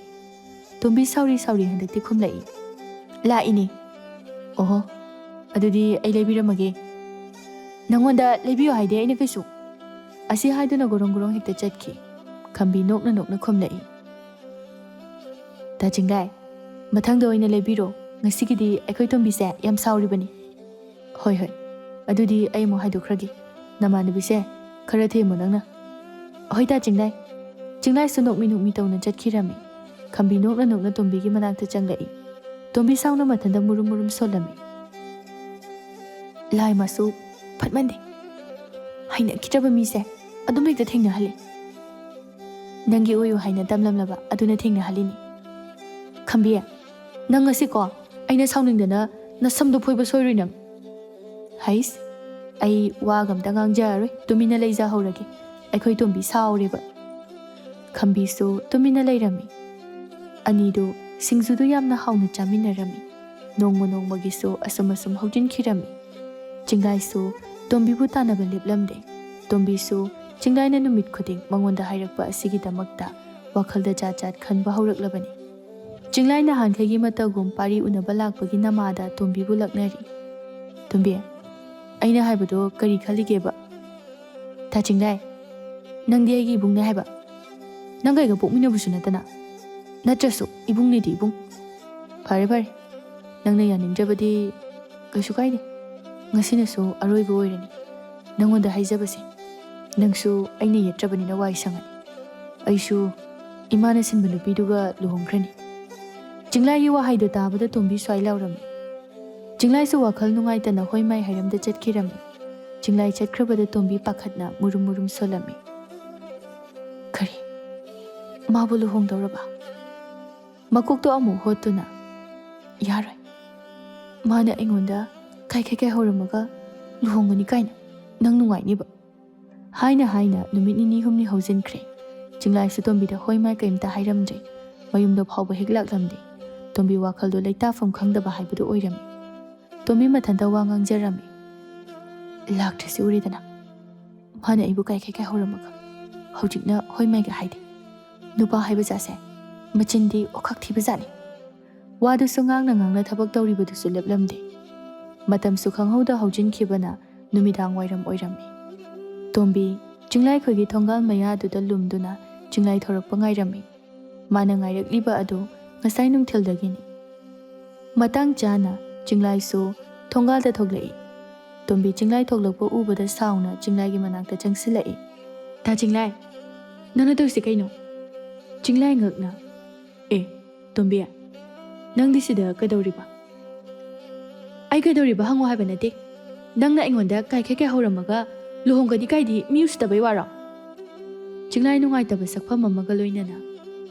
ꯇꯣꯝꯕꯤ ꯁꯥꯎꯔꯤ ꯁꯥꯎꯔꯤ ꯍꯟꯗꯛꯇꯤ ꯈꯨꯝꯂꯛꯏ꯫ "ꯂꯥꯛꯏꯅꯦ꯫" "ꯑꯣꯍꯣ, ꯑꯗꯨꯗꯤ ꯑꯩ ꯂꯩꯕꯤꯔꯝꯃꯒꯦ꯫" "ꯅꯪꯉꯣꯟꯗ ꯂꯩꯕꯤꯌꯣ ꯍꯥꯏꯗꯦ ꯑꯩꯅ ꯀꯩꯁꯨ꯫" ꯑꯁꯤ ꯍꯥꯏꯗꯨꯅ ꯒꯣꯔꯣꯡ ꯒꯣꯔꯣꯡ ꯍꯦꯛꯇ ꯆꯠꯈꯤ꯫ ꯈꯝꯕꯤ ꯅꯣꯛꯅ ꯅꯣꯛꯅ ꯈꯨꯝꯂꯛꯏ꯫ "ꯇꯥ ꯆꯤꯡꯂꯥꯏ, ꯃꯊꯪꯗ ꯑꯣꯏꯅ ꯂꯩꯕꯤꯔꯣ꯫ ꯉꯁꯤꯒꯤꯗꯤ ꯑꯩꯈꯣꯏ ꯇꯣꯝꯕꯤꯁꯦ ꯌꯥꯝ ꯁꯥꯎꯔꯤꯕꯅꯤ꯫" "ꯍꯣꯏ, ꯍꯣꯏ꯫ ꯑꯗꯨꯗꯤ ꯑꯩ ꯑꯃꯨꯛ ꯍꯥꯏꯗꯣꯛꯈ꯭ꯔꯒꯦ꯫ ꯅꯃꯥꯟꯅꯕꯤꯁꯦ ꯈꯔ ꯊꯦꯝꯃꯨ ꯅꯪꯅ꯫ ꯍꯣꯏ ꯇꯥ ꯆꯤꯡꯂꯥꯏ꯫ ꯆꯤꯡꯂꯥꯏꯁꯨ ꯅꯣꯛꯃꯤ ꯅꯣꯛꯃꯤ ꯇꯧꯅ ꯆꯠꯈꯤꯔꯝꯃꯤ꯫ ꯈꯝꯕꯤ ꯅꯣꯛꯅ ꯅꯣꯛꯅ ꯇꯣꯝꯕꯤꯒꯤ ꯃꯅꯥꯛꯇ ꯆꯪꯂꯛꯏ꯫ ꯇꯣꯝꯕꯤ ꯁꯥꯎꯅ ꯃꯊꯟꯇ ꯃꯨꯔꯨꯝ ꯃꯨꯔꯨꯝ ꯁꯣꯜꯂꯝꯃꯤ꯫ ꯂꯥꯏ ꯃꯥꯁꯨ ꯐꯠꯃꯟꯗꯦ꯫ ꯍꯩꯅꯈꯤꯗ꯭ꯔꯕ ꯃꯤꯁꯦ ꯑꯗꯨꯝ ꯍꯦꯛꯇ ꯊꯦꯡꯅꯍꯜꯂꯤ꯫ ꯅꯪꯒꯤ ꯑꯣꯏꯌꯨ ꯍꯥꯏꯅ ꯇꯝꯂꯝꯂꯕ ꯑꯗꯨꯅ ꯊꯦꯡꯅꯍꯜꯂꯤꯅꯤ꯫ ꯈꯝꯕꯤ, ꯅꯪ ꯉꯁꯤꯀꯣ ꯑꯩꯅ ꯁꯥꯎꯅꯤꯡꯗꯅ ꯅꯁꯝꯗꯣ ꯐꯣꯏꯕ ꯁꯣꯏꯔꯣꯏ ꯅꯪ꯫ ꯍꯩꯁ, ꯑꯩ ꯋꯥꯒ ꯑꯝꯇ ꯉꯥꯡꯖꯔꯔꯣꯏ, ꯇꯨꯃꯤꯟꯅ ꯂꯩꯖꯍꯧꯔꯒꯦ꯫ ꯑꯩꯈꯣꯏ ꯇꯣꯝꯕꯤ ꯁꯥꯎꯔꯦꯕ꯫ ꯈꯝꯕꯤꯁꯨ ꯇꯨꯃꯤꯟꯅ ꯂꯩꯔꯝꯃꯤ꯫ ꯑꯅꯤꯗꯨ ꯁꯤꯡꯖꯨꯗꯨ ꯌꯥꯝꯅ ꯍꯥꯎꯅ ꯆꯥꯃꯤꯟꯅꯔꯝꯃꯤ꯫ ꯅꯣꯡꯃ ꯅꯣꯡꯃꯒꯤꯁꯨ ꯑꯁꯨꯝ ꯑꯁꯨꯝ ꯍꯧꯖꯤꯟꯈꯤꯔꯝꯃꯤ꯫ ꯆꯤꯡꯂꯥꯏꯁꯨ ꯇꯣꯝꯕꯤꯕꯨ ꯇꯥꯟꯅꯕ ꯂꯦꯞꯂꯝꯗꯦ꯫ ꯇꯣꯝꯕꯤꯁꯨ ꯆꯤꯡꯂꯥꯏꯅ ꯅꯨꯃꯤꯠ ꯈꯨꯗꯤꯡ ꯃꯉꯣꯟꯗ ꯍꯥꯏꯔꯛꯄ ꯑꯁꯤꯒꯤꯗꯃꯛꯇ ꯋꯥꯈꯜꯗ ꯖꯥꯠ ꯖꯥꯠ ꯈꯟꯕ ꯍꯧꯔꯛꯂꯕꯅꯤ꯫ ꯆꯤꯡꯂꯥꯏ ꯅꯍꯥꯟꯈꯩꯒꯤ ꯃꯇꯧꯒꯨꯝ ꯄꯥꯔꯤ ꯎꯅꯕ ꯂꯥꯛꯄꯒꯤ ꯅꯃꯥꯗ ꯇꯣꯝꯕꯤꯕꯨ ꯂꯛꯅꯔꯤ꯫ ꯇꯣꯝꯕꯤ, ꯑꯩꯅ ꯍꯥꯏꯕꯗꯣ ꯀꯔꯤ ꯈꯜꯂꯤꯒꯦꯕ? ꯇꯥ ꯆꯤꯡꯂꯥꯏ, ꯅꯪꯗꯤ ꯑꯩꯒꯤ ꯏꯕꯨꯡꯅꯦ ꯍꯥꯏꯕ? ꯅꯪ ꯑꯩꯒ ꯄꯣꯛꯃꯤꯟꯅꯕꯁꯨ ꯅꯠꯇꯅ꯫ ꯅꯠꯇ꯭ꯔꯁꯨ ꯏꯕꯨꯡꯅꯤꯗꯤ ꯏꯕꯨꯡ꯫ ꯐꯔꯦ ꯐꯔꯦ, ꯅꯪꯅ ꯌꯥꯅꯤꯡꯗ꯭ꯔꯕꯗꯤ ꯀꯩꯁꯨ ꯀꯥꯏꯗꯦ꯫ ꯉꯁꯤꯅꯁꯨ ꯑꯔꯣꯏꯕ ꯑꯣꯏꯔꯅꯤ ꯅꯪꯉꯣꯟꯗ ꯍꯥꯏꯖꯕꯁꯦ꯫ ꯅꯪꯁꯨ ꯑꯩꯅ ꯌꯦꯠꯇ꯭ꯔꯕꯅꯤꯅ ꯋꯥꯏ ꯁꯪꯉꯅꯤ꯫ ꯑꯩꯁꯨ ꯏꯃꯥꯅ ꯁꯤꯟꯕ ꯅꯨꯄꯤꯗꯨꯒ ꯂꯨꯍꯣꯡꯈ꯭ꯔꯅꯤ꯫ ꯆꯤꯡꯂꯥꯏꯒꯤ ꯋꯥꯍꯩꯗꯨ ꯇꯥꯕꯗ ꯇꯣꯝꯕꯤ ꯁ꯭ꯋꯥꯏ ꯂꯥꯎꯔꯝꯃꯤ꯫ ꯆꯤꯡꯂꯥꯏꯁꯨ ꯋꯥꯈꯜ ꯅꯨꯡꯉꯥꯏꯇꯅ ꯍꯣꯏ ꯃꯥꯏ ꯍꯥꯏꯔꯝꯗ ꯆꯠꯈꯤꯔꯝꯃꯤ꯫ ꯆꯤꯡꯂꯥꯏ ꯆꯠꯈ꯭ꯔꯕꯗ ꯇꯣꯝꯕꯤ ꯄꯥꯈꯠꯅ ꯃꯨꯔꯨꯝ ꯃꯨꯔꯨꯝ ꯁꯣꯜꯂꯝꯃꯤ꯫ ꯀꯔꯤ? ꯃꯥꯕꯨ ꯂꯨꯍꯣꯡꯗꯧꯔꯕ? ꯃꯀꯣꯛꯇꯣ ꯑꯃꯨꯛ ꯍꯣꯠꯇꯨꯅ, ꯌꯥꯔꯣꯏ꯫ ꯃꯥꯅ ꯑꯩꯉꯣꯟꯗ ꯀꯥꯏ ꯀꯥꯏ ꯀꯥꯏ ꯍꯧꯔꯝꯃꯒ ꯂꯨꯍꯣꯡꯒꯅꯤ ꯀꯥꯏꯅ ꯅꯪ ꯅꯨꯡꯉꯥꯏꯅꯤꯕ꯫ ꯍꯥꯏꯅ ꯍꯥꯏꯅ ꯅꯨꯃꯤꯠ ꯅꯤꯅꯤ ꯍꯨꯝꯅꯤ ꯍꯧꯖꯤꯟꯈ꯭ꯔꯦ꯫ ꯆꯤꯡꯂꯥꯏꯁꯨ ꯇꯣꯝꯕꯤꯗ ꯍꯣꯏ ꯃꯥꯏ ꯀꯩꯝꯇ ꯍꯥꯏꯔꯝꯗ꯭ꯔꯦ꯫ ꯃꯌꯨꯝꯗ ꯐꯥꯎꯕ ꯍꯦꯛ ꯂꯥꯛꯂꯝꯗꯦ꯫ ꯇꯣꯝꯕꯤ ꯋꯥꯈꯜꯗꯣ ꯂꯩꯇꯥꯐꯝ ꯈꯪꯗꯕ ꯍꯥꯏꯕꯗꯨ ꯑꯣꯏꯔꯝꯃꯤ꯫ ꯇꯣꯝꯕꯤ ꯃꯊꯟꯇ ꯋꯥ ꯉꯥꯡꯖꯔꯝꯃꯤ꯫ ꯂꯥꯛꯇ꯭ꯔꯤꯁꯤ ꯎꯔꯦꯗꯅ꯫ ꯃꯥꯅ ꯑꯩꯕꯨ ꯀꯥꯏ ꯀꯥꯏ ꯀꯥꯏ ꯍꯧꯔꯝꯃꯒ ꯍꯧꯖꯤꯛꯅ ꯍꯣꯏ ꯃꯥꯏꯒ ꯍꯥꯏꯗꯦ꯫ ꯅꯨꯄꯥ ꯍꯥꯏꯕ ꯖꯥꯠꯁꯦ ꯃꯆꯤꯟꯗꯤ ꯑꯣꯈꯛ ꯊꯤꯕ ꯖꯥꯠꯅꯤ꯫ ꯋꯥꯗꯨꯁꯨ ꯉꯥꯡꯅ ꯉꯥꯡꯅ ꯊꯕꯛ ꯇꯧꯔꯤꯕꯗꯨꯁꯨ ꯂꯦꯞꯂꯝꯗꯦ꯫ ꯃꯇꯝꯁꯨ ꯈꯪꯍꯧꯗ ꯍꯧꯖꯤꯟꯈꯤꯕꯅ ꯅꯨꯃꯤꯗꯥꯡ ꯋꯥꯏꯔꯝ ꯑꯣꯏꯔꯝꯃꯤ꯫ ꯇꯣꯝꯕꯤ ꯆꯤꯡꯂꯥꯏꯈꯣꯏꯒꯤ ꯊꯣꯡꯒꯥꯜ ꯃꯌꯥꯗꯨꯗ ꯂꯨꯝꯗꯨꯅ ꯆꯤꯡꯂꯥꯏ ꯊꯣꯔꯛꯄ ꯉꯥꯏꯔꯝꯃꯤ꯫ ꯃꯥꯅ ꯉꯥꯏꯔꯛꯂꯤꯕ ꯑꯗꯨ ꯉꯁꯥꯏ ꯅꯨꯡꯊꯤꯜꯗꯒꯤꯅꯤ꯫ ꯃꯇꯥꯡ ꯆꯥꯅ ꯆꯤꯡꯂꯥꯏꯁꯨ ꯊꯣꯡꯒꯥꯜꯗ ꯊꯣꯛꯂꯛꯏ꯫ ꯇꯣꯝꯕꯤ ꯆꯤꯡꯂꯥꯏ ꯊꯣꯛꯂꯛꯄ ꯎꯕꯗ ꯁꯥꯎꯅ ꯆꯤꯡꯂꯥꯏꯒꯤ ꯃꯅꯥꯛꯇ ꯆꯪꯁꯤꯜꯂꯛꯏ꯫ "ꯇꯥ ꯆꯤꯡꯂꯥꯏ, ꯅꯪꯅ ꯇꯧꯔꯤꯁꯦ ꯀꯩꯅꯣ?" ꯆꯤꯡꯂꯥꯏ ꯉꯛꯅ, "ꯑꯦ, ꯇꯣꯝꯕꯤ, ꯅꯪꯗꯤ ꯁꯤꯗ ꯀꯩꯗꯧꯔꯤꯕ?" "ꯑꯩ ꯀꯩꯗꯧꯔꯤꯕ ꯍꯪꯉꯣ ꯍꯥꯏꯕ ꯅꯠꯇꯦ꯫ ꯅꯪꯅ ꯑꯩꯉꯣꯟꯗ ꯀꯥꯏꯈꯩ ꯀꯥꯏꯍꯧꯔꯝꯃꯒ ꯂꯨꯍꯣꯡꯒꯅꯤ ꯀꯥꯏꯗꯤ ꯃꯤ ꯎꯁꯤꯠꯇꯕꯩ ꯋꯥꯔꯣ?" ꯆꯤꯡꯂꯥꯏ ꯅꯨꯡꯉꯥꯏꯇꯕ ꯁꯛꯐꯝ ꯑꯃꯒ ꯂꯣꯏꯅꯅ,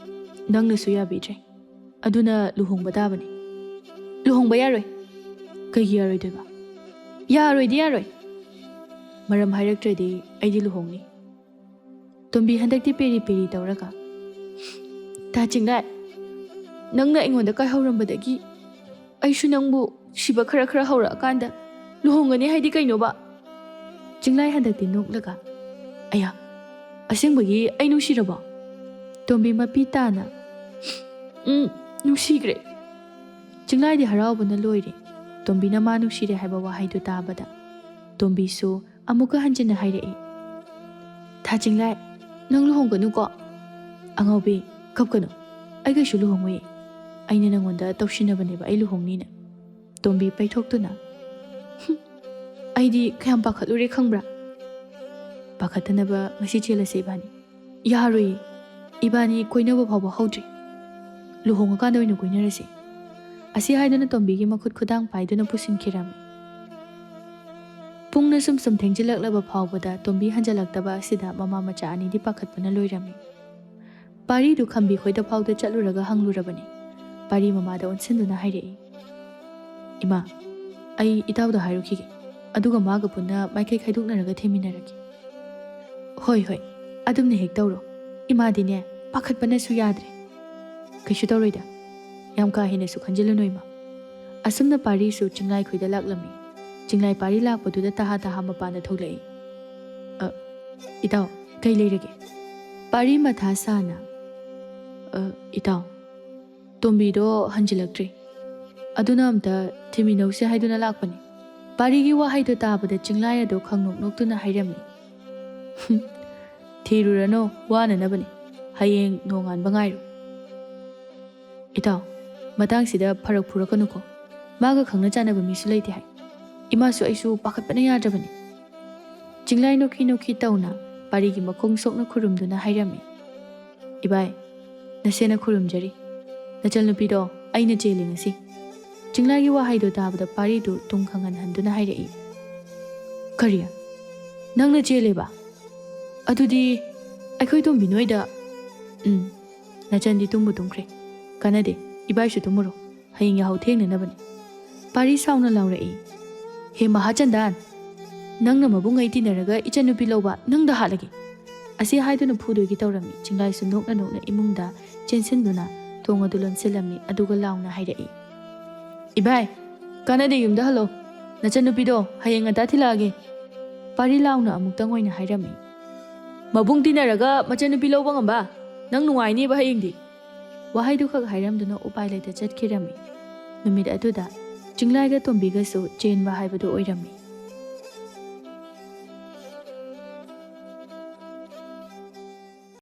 "ꯅꯪꯅꯁꯨ ꯌꯥꯕꯤꯗ꯭ꯔꯦ꯫ ꯑꯗꯨꯅ ꯂꯨꯍꯣꯡꯕ ꯇꯥꯕꯅꯤ꯫" "ꯂꯨꯍꯣꯡꯕ ꯌꯥꯔꯣꯏ꯫" "ꯀꯩꯒꯤ ꯌꯥꯔꯣꯏꯗꯣꯏꯕ?" "ꯌꯥꯔꯣꯏꯗꯤ ꯌꯥꯔꯣꯏ꯫ ꯃꯔꯝ ꯍꯥꯏꯔꯛꯇ꯭ꯔꯗꯤ ꯑꯩꯗꯤ ꯂꯨꯍꯣꯡꯅꯤ꯫" ꯇꯣꯝꯕꯤ ꯍꯟꯗꯛꯇꯤ ꯄꯦꯔꯤ ꯄꯦꯔꯤ ꯇꯧꯔꯒ, "ꯇꯥ ꯆꯤꯡꯂꯥꯏ, ꯅꯪꯅ ꯑꯩꯉꯣꯟꯗ ꯀꯥꯏꯍꯧꯔꯝꯕꯗꯒꯤ ꯑꯩꯁꯨ ꯅꯪꯕꯨ ꯅꯨꯡꯁꯤꯕ ꯈꯔ ꯈꯔ ꯍꯧꯔꯛꯑꯀꯥꯟꯗ ꯂꯨꯍꯣꯡꯒꯅꯤ ꯍꯥꯏꯗꯤ ꯀꯩꯅꯣꯕ?" ꯆꯤꯡꯂꯥꯏ ꯍꯟꯗꯛꯇꯤ ꯅꯣꯛꯂꯒ, "ꯑꯌꯥ, ꯑꯁꯦꯡꯕꯒꯤ ꯑꯩ ꯅꯨꯡꯁꯤꯔꯕꯣ?" ꯇꯣꯝꯕꯤ ꯃꯄꯤ ꯇꯥꯅ, "ꯎꯝ, ꯅꯨꯡꯁꯤꯈ꯭ꯔꯦ꯫" ꯆꯤꯡꯂꯥꯏꯗꯤ ꯍꯔꯥꯎꯕꯅ ꯂꯣꯏꯔꯦ꯫ ꯇꯣꯝꯕꯤꯅ ꯃꯥ ꯅꯨꯡꯁꯤꯔꯦ ꯍꯥꯏꯕ ꯋꯥꯍꯩꯗꯨ ꯇꯥꯕꯗ ꯇꯣꯝꯕꯤꯁꯨ ꯑꯃꯨꯛꯀ ꯍꯟꯖꯤꯟꯅ ꯍꯥꯏꯔꯛꯏ, "ꯊꯥ ꯆꯤꯡꯂꯥꯏ, ꯅꯪ ꯂꯨꯍꯣꯡꯒꯅꯨꯀꯣ꯫" "ꯑꯉꯥꯎꯕꯤ, ꯀꯞꯀꯅꯨ꯫ ꯑꯩ ꯀꯩꯁꯨ ꯂꯨꯍꯣꯡꯉꯣꯏꯌꯦ꯫ ꯑꯩꯅ ꯅꯪꯉꯣꯟꯗ ꯇꯧꯁꯤꯟꯅꯕꯅꯦꯕ ꯑꯩ ꯂꯨꯍꯣꯡꯅꯤꯅ꯫" ꯇꯣꯝꯕꯤ ꯄꯩꯊꯣꯛꯇꯨꯅ, "ꯍꯨꯝ, ꯑꯩꯗꯤ ꯀꯌꯥꯝ ꯄꯥꯈꯠꯂꯨꯔꯦ ꯈꯪꯕ꯭ꯔꯥ? ꯄꯥꯈꯠꯇꯅꯕ ꯉꯁꯤ ꯆꯦꯜꯂꯁꯦ ꯏꯕꯥꯅꯤ꯫ ꯌꯥꯔꯣꯏꯌꯦ, ꯏꯕꯥꯅꯤ ꯀꯣꯏꯅꯕ ꯐꯥꯎꯕ ꯍꯧꯗ꯭ꯔꯤ꯫ ꯂꯨꯍꯣꯡꯉꯀꯥꯟꯗ ꯑꯣꯏꯅ ꯀꯣꯏꯅꯔꯁꯦ꯫" ꯑꯁꯤ ꯍꯥꯏꯗꯨꯅ ꯇꯣꯝꯕꯤꯒꯤ ꯃꯈꯨꯠ ꯈꯨꯗꯥꯡ ꯄꯥꯏꯗꯨꯅ ꯄꯨꯁꯤꯟꯈꯤꯔꯝꯃꯤ꯫ ꯄꯨꯡꯅ ꯁꯨꯝ ꯁꯨꯝ ꯊꯦꯡꯖꯤꯜꯂꯛꯂꯕ ꯐꯥꯎꯕꯗ ꯇꯣꯝꯕꯤ ꯍꯟꯖꯤꯜꯂꯛꯇꯕ ꯑꯁꯤꯗ ꯃꯃꯥ ꯃꯆꯥ ꯑꯅꯤꯗꯤ ꯄꯥꯈꯠꯄꯅ ꯂꯣꯏꯔꯝꯃꯤ꯫ ꯄꯥꯔꯤꯗꯨ ꯈꯝꯕꯤ ꯈꯣꯏꯗ ꯐꯥꯎꯗ ꯆꯠꯂꯨꯔꯒ ꯍꯪꯂꯨꯔꯕꯅꯤ꯫ ꯄꯥꯔꯤ ꯃꯃꯥꯗ ꯑꯣꯟꯁꯤꯟꯗꯨꯅ ꯍꯥꯏꯔꯛꯏ, "ꯏꯃꯥ, ꯑꯩ ꯏꯇꯥꯎꯗ ꯍꯥꯏꯔꯨꯈꯤꯒꯦ, ꯑꯗꯨꯒ ꯃꯥꯒ ꯄꯨꯟꯅ ꯃꯥꯏꯀꯩ ꯈꯥꯏꯗꯣꯛꯅꯔꯒ ꯊꯦꯝꯃꯤꯟꯅꯔꯒꯦ꯫" "ꯍꯣꯏ, ꯍꯣꯏ, ꯑꯗꯨꯝꯅ ꯍꯦꯛ ꯇꯧꯔꯣ꯫ ꯏꯃꯥꯗꯤꯅꯦ, ꯄꯥꯈꯠꯄꯅꯁꯨ ꯌꯥꯗ꯭ꯔꯦ꯫" "ꯀꯩꯁꯨ ꯇꯧꯔꯣꯏꯗ, ꯌꯥꯝ ꯀꯥ ꯍꯦꯟꯅꯁꯨ ꯈꯟꯖꯤꯜꯂꯨꯅꯨ ꯏꯃꯥ꯫" ꯑꯁꯨꯝꯅ ꯄꯥꯔꯤꯁꯨ ꯆꯤꯡꯂꯥꯏ ꯈꯣꯏꯗ ꯂꯥꯛꯂꯝꯃꯤ꯫ ꯆꯤꯡꯂꯥꯏ ꯄꯥꯔꯤ ꯂꯥꯛꯄꯗꯨꯗ ꯇꯍꯥ ꯇꯍꯥ ꯃꯄꯥꯟꯗ ꯊꯣꯛꯂꯛꯏ꯫ "ꯑ, ꯏꯇꯥꯎ, ꯀꯩ ꯂꯩꯔꯒꯦ?" ꯄꯥꯔꯤ ꯃꯊꯥ ꯁꯥꯅ, "ꯑ, ꯏꯇꯥꯎ, ꯇꯣꯝꯕꯤꯗꯣ ꯍꯟꯖꯤꯜꯂꯛꯇ꯭ꯔꯤ꯫ ꯑꯗꯨꯅ ꯑꯝꯇ ꯊꯤꯃꯤꯟꯅꯧꯁꯦ ꯍꯥꯏꯗꯨꯅ ꯂꯥꯛꯄꯅꯤ꯫" ꯄꯥꯔꯤꯒꯤ ꯋꯥꯍꯩꯗꯣ ꯇꯥꯕꯗ ꯆꯤꯡꯂꯥꯏ ꯑꯗꯣ ꯈꯪꯅꯣꯛ ꯅꯣꯛꯇꯨꯅ ꯍꯥꯏꯔꯝꯃꯤ, "ꯍꯨꯝ, ꯊꯤꯔꯨꯔꯅꯨ, ꯋꯥꯅꯅꯕꯅꯤ꯫ ꯍꯌꯦꯡ ꯅꯣꯡꯉꯥꯟꯕ ꯉꯥꯏꯔꯣ꯫" "ꯏꯇꯥꯎ, ꯃꯇꯥꯡꯁꯤꯗ ꯐꯔꯛ ꯐꯨꯔꯛꯀꯅꯨꯀꯣ꯫ ꯃꯥꯒ ꯈꯪꯅ ꯆꯥꯟꯅꯕ ꯃꯤꯁꯨ ꯂꯩꯇꯦ ꯍꯥꯏ꯫ ꯏꯃꯥꯁꯨ ꯑꯩꯁꯨ ꯄꯥꯈꯠꯄꯅ ꯌꯥꯗ꯭ꯔꯕꯅꯤ꯫ ꯆꯤꯡꯂꯥꯏ ꯅꯣꯛꯈꯤ ꯅꯣꯛꯈꯤ ꯇꯧꯅ ꯄꯥꯔꯤꯒꯤ ꯃꯈꯣꯡ ꯁꯣꯛꯅ ꯈꯨꯔꯨꯝꯗꯨꯅ ꯍꯥꯏꯔꯝꯃꯤ, "ꯏꯕꯥꯏ, ꯅꯁꯦꯅ ꯈꯨꯔꯨꯝꯖꯔꯤ꯫ ꯅꯆꯟꯅꯨꯄꯤꯗꯣ ꯑꯩꯅ ꯆꯦꯜꯂꯦ ꯉꯁꯤ꯫" ꯆꯤꯡꯂꯥꯏꯒꯤ ꯋꯥꯍꯩꯗꯣ ꯇꯥꯕꯗ ꯄꯥꯔꯤꯗꯨ ꯇꯨꯝ ꯈꯪꯍꯟꯍꯟꯗꯨꯅ ꯍꯥꯏꯔꯛꯏ, "ꯀꯔꯤ? ꯅꯪꯅ ꯆꯦꯜꯂꯦꯕ? ꯑꯗꯨꯗꯤ ꯑꯩꯈꯣꯏ ꯇꯣꯝꯕꯤ ꯅꯣꯏꯗ..." "ꯎꯝ, ꯅꯆꯟꯗꯤ ꯇꯨꯝꯕꯨ ꯇꯨꯝꯈ꯭ꯔꯦ꯫ ꯀꯥꯟꯅꯗꯦ, ꯏꯕꯥꯏꯁꯨ ꯇꯨꯝꯃꯨꯔꯣ꯫ ꯍꯌꯦꯡ ꯌꯥꯍꯧ ꯊꯦꯡꯅꯅꯕꯅꯤ꯫" ꯄꯥꯔꯤ ꯁꯥꯎꯅ ꯂꯥꯎꯔꯛꯏ, "ꯍꯦ ꯃꯍꯥꯆꯟꯗꯥꯟ, ꯅꯪꯅ ꯃꯕꯨꯡ ꯑꯩ ꯇꯤꯟꯅꯔꯒ ꯏꯆꯟꯅꯨꯄꯤ ꯂꯧꯕ ꯅꯪꯗ ꯍꯥꯠꯂꯒꯦ!" ꯑꯁꯤ ꯍꯥꯏꯗꯨꯅ ꯐꯨꯗꯣꯏꯒꯤ ꯇꯧꯔꯝꯃꯤ꯫ ꯆꯤꯡꯂꯥꯏꯁꯨ ꯅꯣꯛꯅ ꯅꯣꯛꯅ ꯏꯃꯨꯡꯗ ꯆꯦꯟꯁꯤꯟꯗꯨꯅ ꯊꯣꯡ ꯑꯗꯨ ꯂꯣꯟꯁꯤꯜꯂꯝꯃꯤ, ꯑꯗꯨꯒ ꯂꯥꯎꯅ ꯍꯥꯏꯔꯛꯏ, "ꯏꯕꯥꯏ, ꯀꯥꯟꯅꯗꯦ, ꯌꯨꯝꯗ ꯍꯜꯂꯣ꯫ ꯅꯆꯟꯅꯨꯄꯤꯗꯣ ꯍꯌꯦꯡ ꯉꯟꯇꯥ ꯊꯤꯜꯂꯛꯑꯒꯦ꯫" ꯄꯥꯔꯤ ꯂꯥꯎꯅ ꯑꯃꯨꯛꯇꯪ ꯑꯣꯏꯅ ꯍꯥꯏꯔꯝꯃꯤ, "ꯃꯕꯨꯡ ꯇꯤꯟꯅꯔꯒ ꯃꯆꯟꯅꯨꯄꯤ ꯂꯧꯕ ꯉꯝꯕ? ꯅꯪ ꯅꯨꯡꯉꯥꯏꯅꯦꯕ ꯍꯌꯦꯡꯗꯤ!" ꯋꯥꯍꯩꯗꯨꯈꯛ ꯍꯥꯏꯔꯝꯗꯨꯅ ꯎꯄꯥꯏ ꯂꯩꯇ ꯆꯠꯈꯤꯔꯝꯃꯤ꯫ ꯅꯨꯃꯤꯠ ꯑꯗꯨꯗ ꯆꯤꯡꯂꯥꯏꯒ ꯇꯣꯝꯕꯤꯒꯁꯨ ꯆꯦꯟꯕ ꯍꯥꯏꯕꯗꯨ ꯑꯣꯏꯔꯝꯃꯤ꯫